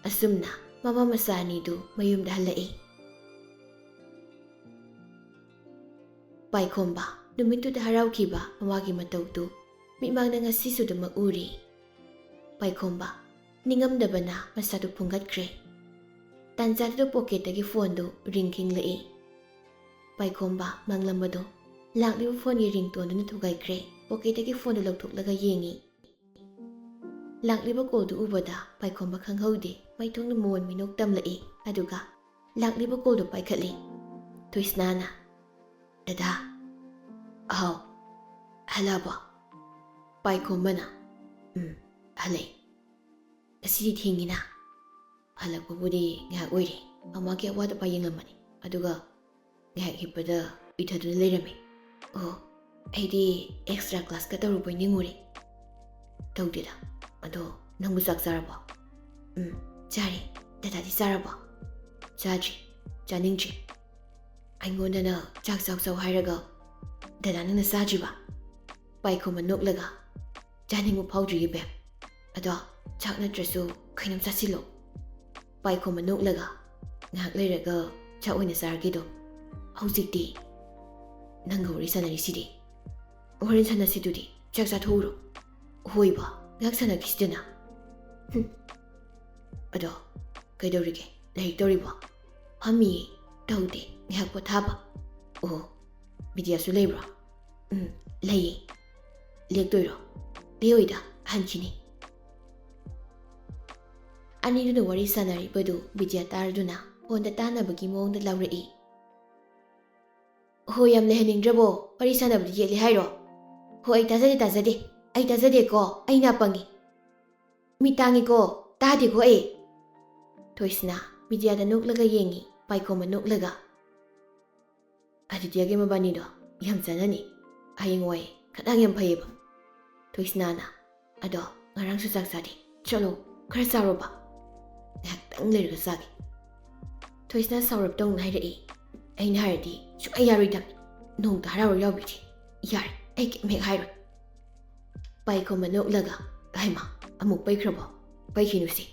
ꯑꯁꯨꯝꯅ ꯃꯃꯥ ꯃꯆꯥ ꯑꯅꯤꯗꯨ ꯃꯌꯨꯝꯗ ꯍꯜꯂꯛꯏ꯫ ꯄꯥꯏꯈꯣꯝꯕ ꯅꯨꯃꯤꯠꯇꯨꯗ ꯍꯔꯥꯎꯈꯤꯕ ꯃꯃꯥꯒꯤ ꯃꯇꯧꯗꯨ ꯃꯤꯠꯃꯥꯡꯗ ꯉꯁꯤꯁꯨ ꯑꯗꯨꯃꯛ ꯎꯔꯤ꯫ ꯄꯥꯏꯈꯣꯝꯕ ꯅꯤꯡꯉꯝꯗꯕꯅ ꯃꯁꯥꯗꯨ ꯐꯨꯡꯒꯠꯈ꯭ꯔꯦ꯫ ꯇꯥꯟꯖꯥꯗꯨꯗ ꯄꯣꯀꯦꯠꯇꯒꯤ ꯐꯣꯟꯗꯨ ꯔꯤꯡ ꯈꯤꯡꯂꯛꯏ꯫ ꯄꯥꯏꯈꯣꯝꯕ ꯃꯪꯂꯝꯕꯗꯨ ꯂꯥꯛꯂꯤꯕ ꯐꯣꯟꯒꯤ ꯔꯤꯡꯇꯣꯟꯗꯨꯅ ꯊꯨꯒꯥꯏꯈ꯭ꯔꯦ꯫ ꯄꯣꯀꯦꯠꯇꯒꯤ ꯐꯣꯟꯗꯨ ꯂꯧꯊꯣꯛꯂꯒ ꯌꯦꯡꯉꯤ꯫ ꯂꯥꯛꯂꯤꯕ ꯀꯣꯜꯗꯨ ꯎꯕꯗ ꯄꯥꯏꯈꯣꯝꯕ ꯈꯪꯍꯧꯗꯦ, ꯃꯥꯏꯊꯣꯡꯗ ꯃꯣꯟ ꯃꯤꯅꯣꯛ ꯇꯝꯂꯛꯏ꯫ ꯑꯗꯨꯒ ꯂꯥꯛꯂꯤꯕ ꯀꯣꯜꯗꯨ ꯄꯥꯏꯈꯠꯂꯤ꯫ ꯊꯣꯏꯁꯅꯥꯅ, "ꯗꯗꯥ?" "ꯑꯍꯥꯎ, ꯍꯜꯂꯛꯑꯕꯣ?" ꯄꯥꯏꯈꯣꯝꯕꯅ, "ꯎꯝ, ꯍꯜꯂꯛꯑꯦ꯫ ꯉꯁꯤꯗꯤ ꯊꯦꯡꯉꯤꯅ?" "ꯍꯜꯂꯛꯄꯕꯨꯗꯤ ꯉꯥꯏꯍꯥꯛ ꯑꯣꯏꯔꯦ, ꯃꯃꯥꯒꯤ ꯑꯋꯥꯠ ꯑꯄꯥ ꯌꯦꯡꯂꯝꯕꯅꯤ, ꯑꯗꯨꯒ ꯉꯥꯏꯍꯥꯛ ꯍꯤꯞꯄꯗ ꯎꯏꯊꯗꯨꯅ ꯂꯩꯔꯝꯃꯦ꯫ ꯑꯣ, ꯑꯩꯗꯤ ꯑꯦꯛꯁꯇ꯭ꯔꯥ ꯀ꯭ꯂꯥꯁꯀ ꯇꯧꯔꯨꯕꯣꯏ ꯅꯤꯡꯉꯨꯔꯦ꯫ ꯇꯧꯗꯦꯗ꯫ ꯑꯗꯣ ꯅꯪꯕꯨ ꯆꯥꯛ ꯆꯥꯔꯕꯣ?" "ꯎꯝ, ꯆꯥꯔꯦ꯫ ꯗꯗꯥꯗꯤ ꯆꯥꯔꯕꯣ?" "ꯆꯥꯗ꯭ꯔꯤ, ꯆꯥꯅꯤꯡꯗ꯭ꯔꯤ꯫ ꯑꯩꯉꯣꯟꯗꯅ ꯆꯥꯛ ꯆꯥꯎ ꯆꯥꯎ ꯍꯥꯏꯔꯒ ꯗꯗꯥ ꯅꯪꯅ ꯆꯥꯗ꯭ꯔꯤꯕ?" ꯄꯥꯏꯈꯣꯝꯕ ꯅꯣꯛꯂꯒ, "ꯆꯥꯅꯤꯡꯕ ꯐꯥꯎꯗ꯭ꯔꯤꯌꯦ ꯕꯦꯝ꯫ ꯑꯗꯣ ꯆꯥꯛ ꯅꯠꯇ꯭ꯔꯁꯨ ꯀꯩꯅꯣꯝ ꯆꯥꯁꯤꯜꯂꯣ꯫" ꯄꯥꯏꯈꯣꯝꯕ ꯅꯣꯛꯂꯒ, "ꯉꯥꯏꯍꯥꯛ ꯂꯩꯔꯒ ꯆꯥꯛ ꯑꯣꯏꯅ ꯆꯥꯔꯒꯦꯗꯣ꯫ ꯍꯧꯖꯤꯛꯇꯤ ꯅꯪꯒ ꯋꯥꯔꯤ ꯁꯥꯟꯅꯔꯤꯁꯤꯗꯤ꯫ ꯍꯣꯔꯦꯟ ꯁꯥꯟꯅꯁꯤꯗꯨꯗꯤ, ꯆꯥꯛ ꯆꯥꯊꯣꯛꯎꯔꯣ꯫" "ꯍꯣꯏꯕ, ꯉꯥꯏꯍꯥꯛ ꯁꯥꯟꯅꯈꯤꯁꯤꯗꯅ꯫" "ꯍꯨꯝ꯫ ꯑꯗꯣ ꯀꯩꯗꯧꯔꯤꯒꯦ? ꯂꯥꯏꯔꯤꯛ ꯇꯧꯔꯤꯕꯣ?" "ꯐꯝꯃꯤꯌꯦ, ꯇꯧꯗꯦ, ꯉꯥꯏꯍꯥꯛ ꯄꯣꯊꯥꯕ꯫" "ꯑꯣ, ꯕꯤꯗ꯭ꯌꯥꯁꯨ ꯂꯩꯕ꯭ꯔꯣ?" "ꯎꯝ, ꯂꯩꯌꯦ꯫" "ꯂꯦꯛꯇꯣꯏꯔꯣ?" "ꯂꯦꯛꯑꯣꯏꯗ, ꯍꯟꯈꯤꯅꯤ꯫" ꯑꯅꯤꯗꯨꯅ ꯋꯥꯔꯤ ꯁꯥꯟꯅꯔꯤꯕꯗꯨ ꯕꯤꯗ꯭ꯌꯥ ꯇꯥꯔꯗꯨꯅ ꯐꯣꯟꯗ ꯇꯥꯅꯕꯒꯤ ꯃꯑꯣꯡꯗ ꯂꯥꯎꯔꯛꯏ꯫ "ꯍꯣ, ꯌꯥꯝ ꯂꯩꯍꯟꯅꯤꯡꯗ꯭ꯔꯕꯣ? ꯋꯥꯔꯤ ꯁꯥꯟꯅꯕꯗꯤ ꯌꯦꯠꯂꯦ ꯍꯥꯏꯔꯣ? ꯍꯣ, ꯑꯩ ꯇꯥꯖꯗꯦ, ꯇꯥꯖꯗꯦ꯫ ꯑꯩ ꯇꯥꯖꯗꯦꯀꯣ, ꯑꯩ ꯅꯥ ꯄꯪꯉꯤ꯫ ꯃꯤꯠ ꯇꯥꯡꯉꯤꯀꯣ, ꯇꯥꯗꯦꯀꯣ ꯑꯩ꯫" ꯊꯣꯏꯁꯅꯥ ꯕꯤꯗ꯭ꯌꯥꯗ ꯅꯣꯛꯂꯒ ꯌꯦꯡꯉꯤ, ꯄꯥꯏꯈꯣꯝꯕ ꯅꯣꯛꯂꯒ꯫ "ꯑꯗꯤꯇ꯭ꯌꯒꯤ ꯃꯕꯥꯅꯤꯗꯣ ꯌꯥꯝ ꯆꯥꯟꯅꯅꯤ꯫ ꯍꯌꯦꯡꯋꯥꯏ ꯈꯗꯥꯡ ꯌꯥꯝ ꯐꯩꯌꯦꯕ꯫" ꯊꯣꯏꯁꯅꯥꯅ, "ꯑꯗꯣ ꯉꯔꯥꯡꯁꯨ ꯆꯥꯛ ꯆꯥꯗꯦ꯫ ꯆꯠꯂꯣ, ꯈꯔ ꯆꯥꯔꯣꯕ꯫" "ꯉꯥꯏꯍꯥꯛꯇꯪ ꯂꯩꯔꯒ ꯆꯥꯒꯦ꯫" ꯊꯣꯏꯁꯅꯥ ꯁꯥꯎꯔꯞ ꯇꯧꯅ ꯍꯥꯏꯔꯛꯏ꯫ "ꯑꯩꯅ ꯍꯥꯏꯔꯗꯤ ꯁꯨꯡꯌꯥ ꯌꯥꯔꯣꯏꯗꯕꯅꯤ꯫ ꯅꯣꯡꯇ ꯍꯔꯥꯎꯔ ꯌꯥꯎꯕꯤꯗꯦ꯫ ꯌꯥꯔꯦ, ꯑꯩ ꯀꯩꯝ ꯍꯦꯛ ꯍꯥꯏꯔꯣꯏ꯫" ꯄꯥꯏꯈꯣꯝꯕ ꯅꯣꯛꯂꯒ, "ꯍꯩꯃꯥ, ꯑꯃꯨꯛ ꯄꯩꯈ꯭ꯔꯕꯣ? ꯄꯩꯈꯤꯅꯨꯁꯦ꯫"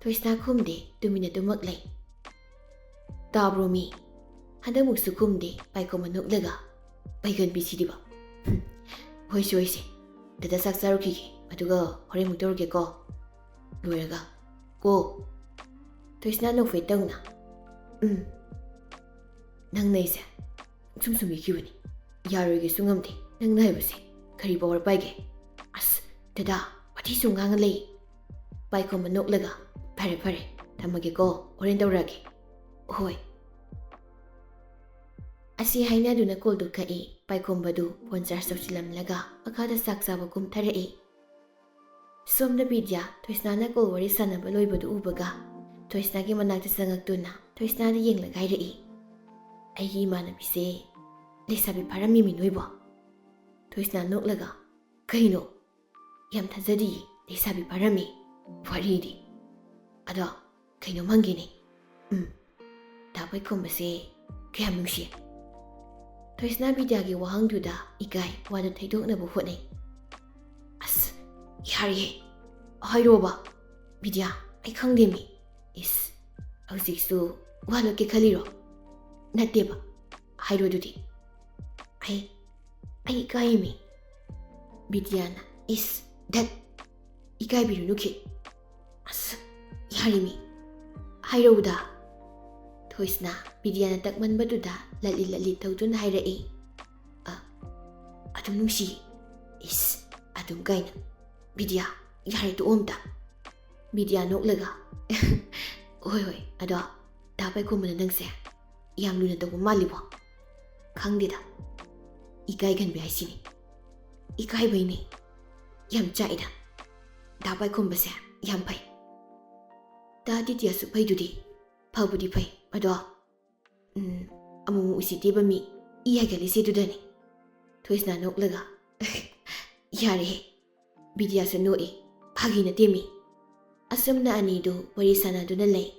ꯊꯣꯏꯁꯅꯥ ꯈꯨꯝꯗꯦ, ꯇꯨꯃꯤꯟꯅ ꯑꯗꯨꯃꯛ ꯂꯩ꯫ "ꯇꯥꯕ꯭ꯔꯣ ꯃꯤ?" ꯍꯟꯗꯛꯃꯨꯛꯁꯨ ꯈꯨꯝꯗꯦ, ꯄꯥꯏꯈꯣꯝꯕ ꯅꯣꯛꯂꯒ, "ꯄꯩꯒꯟꯕꯤꯁꯤꯗꯤꯕ꯫ ꯍꯨꯝ, ꯍꯣꯏꯁꯦ, ꯍꯣꯏꯁꯦ, ꯗꯗꯥ ꯆꯥꯛ ꯆꯥꯔꯨꯈꯤꯒꯦ, ꯑꯗꯨꯒ ꯍꯣꯔꯦꯟ ꯑꯃꯨꯛ ꯇꯧꯔꯛꯀꯦꯀꯣ꯫ ꯂꯣꯏꯔꯒ ꯀꯣ꯫" ꯊꯣꯏꯁꯅꯥ ꯅꯣꯛꯐꯦꯠ ꯇꯧꯅ, "ꯎꯝ, ꯅꯪꯅ ꯑꯩꯁꯦ ꯁꯨꯝ ꯁꯨꯝꯕꯤꯈꯤꯕꯅꯤ꯫ ꯌꯥꯔꯣꯏꯒꯦꯁꯨ ꯉꯝꯗꯦ ꯅꯪꯅ ꯍꯥꯏꯕꯁꯦ꯫ "ꯀꯔꯤ ꯄꯥꯎ ꯄꯥꯏꯒꯦ?" "ꯑꯁ, ꯗꯗꯥ, ꯋꯥꯊꯤ ꯁꯨꯝ ꯉꯥꯡꯉ ꯂꯩ꯫" ꯄꯥꯏꯈꯣꯝꯕ ꯅꯣꯛꯂꯒ, "ꯐꯔꯦ, ꯐꯔꯦ, ꯊꯝꯃꯒꯦꯀꯣ, ꯍꯣꯔꯦꯟ ꯇꯧꯔꯛꯑꯒꯦ꯫" "ꯍꯣꯏ꯫" ꯑꯁꯤ ꯍꯥꯏꯅꯗꯨꯅ ꯀꯣꯜꯗꯨ ꯀꯛꯏ꯫ ꯄꯥꯏꯈꯣꯝꯕꯗꯨ ꯐꯣꯟ ꯆꯥꯔꯖ ꯇꯧꯁꯤꯜꯂꯝꯂꯒ ꯃꯈꯥꯗ ꯆꯥꯛ ꯆꯥꯕ ꯀꯨꯝꯊꯔꯛꯏ꯫ ꯁꯣꯝꯗ ꯕꯤꯗ꯭ꯌꯥ ꯊꯣꯏꯁꯅꯥꯅ ꯀꯣꯜ ꯋꯥꯔꯤ ꯁꯥꯟꯅꯕ ꯂꯣꯏꯕꯗꯨ ꯎꯕꯒ ꯊꯣꯏꯁꯅꯥꯒꯤ ꯃꯅꯥꯛꯇ ꯆꯪꯉꯛꯇꯨꯅ ꯊꯣꯏꯁꯅꯥꯗ ꯌꯦꯡꯂꯒ ꯍꯥꯏꯔꯛꯏ, "ꯑꯩꯒꯤ ꯏꯃꯥꯟꯅꯕꯤꯁꯦ ꯂꯩꯁꯥꯕꯤ ꯐꯥꯔꯝꯃꯤꯃꯤ ꯅꯣꯏꯕꯣ?" ꯊꯣꯏꯁꯅꯥ ꯅꯣꯛꯂꯒ, "ꯀꯩꯅꯣ? ꯌꯥꯝ ꯊꯥꯖꯗꯤꯌꯦ, ꯂꯩꯁꯥꯕꯤ ꯐꯥꯔꯝꯃꯤ꯫ ꯋꯥꯔꯤꯗꯤ꯫ ꯑꯗꯣ ꯀꯩꯅꯣꯝ ꯍꯪꯒꯦꯅꯦ꯫ ꯎꯝ, ꯗꯥ ꯄꯥꯏꯈꯣꯝꯕꯁꯦ ꯀꯌꯥꯝ ꯅꯨꯡꯁꯤ?" ꯊꯣꯏꯁꯅꯥ ꯕꯤꯗ꯭ꯌꯥꯒꯤ ꯋꯥꯍꯪꯗꯨꯗ ꯏꯀꯥꯏ ꯋꯥꯗꯨ ꯊꯩꯗꯣꯛꯅꯕ ꯍꯣꯠꯅꯩ꯫ "ꯑꯁ, ꯌꯥꯔꯦꯍꯦ, ꯍꯥꯏꯔꯣꯕ꯫ ꯕꯤꯗ꯭ꯌꯥ, ꯑꯩ ꯈꯪꯗꯦꯃꯤ꯫" "ꯏꯁ, ꯍꯧꯖꯤꯛꯁꯨ ꯋꯥ ꯂꯣꯠꯀꯦ ꯈꯜꯂꯤꯔꯣ?" "ꯅꯠꯇꯦꯕ, ꯍꯥꯏꯔꯣ ꯑꯗꯨꯗꯤ꯫" "ꯑꯩ, ꯑꯩ ꯏꯀꯥꯏꯃꯤ꯫" ꯕꯤꯗ꯭ꯌꯥꯅ, "ꯏꯁ, ꯙꯠ, ꯏꯀꯥꯏꯕꯤꯔꯨꯅꯨ ꯈꯤꯠ꯫" "ꯑꯁ, ꯌꯥꯔꯦꯃꯤ, ꯍꯥꯏꯔꯧꯗ꯫" ꯊꯣꯏꯁꯅꯥ ꯕꯤꯗ꯭ꯌꯥꯅ ꯇꯛꯃꯟꯕꯗꯨꯗ ꯂꯠꯂꯤ ꯂꯠꯂꯤ ꯇꯧꯗꯨꯅ ꯍꯥꯏꯔꯛꯏ꯫ "ꯑ, ꯑꯗꯨꯝ ꯅꯨꯡꯁꯤ꯫" "ꯏꯁ, ꯑꯗꯨꯝ ꯀꯥꯏꯅ꯫ ꯕꯤꯗ꯭ꯌꯥ, ꯌꯥꯔꯦ, ꯇꯣꯛꯑꯣ ꯑꯝꯇ꯫" ꯕꯤꯗ꯭ꯌꯥ ꯅꯣꯛꯂꯒ, "ꯍꯣꯏ, ꯍꯣꯏ, ꯑꯗꯣ ꯗꯥ ꯄꯥꯏꯈꯣꯝꯕꯅ ꯅꯪꯁꯦ ꯌꯥꯝ ꯂꯨꯅ ꯇꯧꯕ ꯃꯥꯜꯂꯤꯕꯣ?" "ꯈꯪꯗꯦꯗ, ꯏꯀꯥꯏꯒꯟꯕꯤ ꯍꯥꯏꯁꯤꯅꯤ꯫" "ꯏꯀꯥꯏꯕꯩꯅꯦ꯫ ꯌꯥꯝ ꯆꯥꯛꯏꯗ꯫ ꯗꯥ ꯄꯥꯏꯈꯣꯝꯕꯁꯦ ꯌꯥꯝ ꯐꯩ꯫ ꯗꯥ ꯑꯗꯤꯇ꯭ꯌꯁꯨ ꯐꯩꯗꯨꯗꯤ꯫" "ꯐꯕꯨꯗꯤ ꯐꯩ, ꯑꯗꯣ, ꯎꯝ, ꯑꯃꯨꯛꯃꯨꯛ ꯎꯁꯤꯠꯇꯦꯕ ꯃꯤ, ꯏ ꯍꯥꯏꯒꯠꯂꯤꯁꯦ ꯑꯗꯨꯗꯅꯤ꯫" ꯊꯣꯏꯁꯅꯥ ꯅꯣꯛꯂꯒ, "ꯌꯥꯔꯦꯍꯦ꯫" ꯕꯤꯗ꯭ꯌꯥꯁꯨ ꯅꯣꯛꯏ꯫ "ꯐꯥꯒꯤ ꯅꯠꯇꯦꯃꯤ꯫" ꯑꯁꯨꯝꯅ ꯑꯅꯤꯗꯨ ꯋꯥꯔꯤ ꯁꯥꯟꯅꯗꯨꯅ ꯂꯩ꯫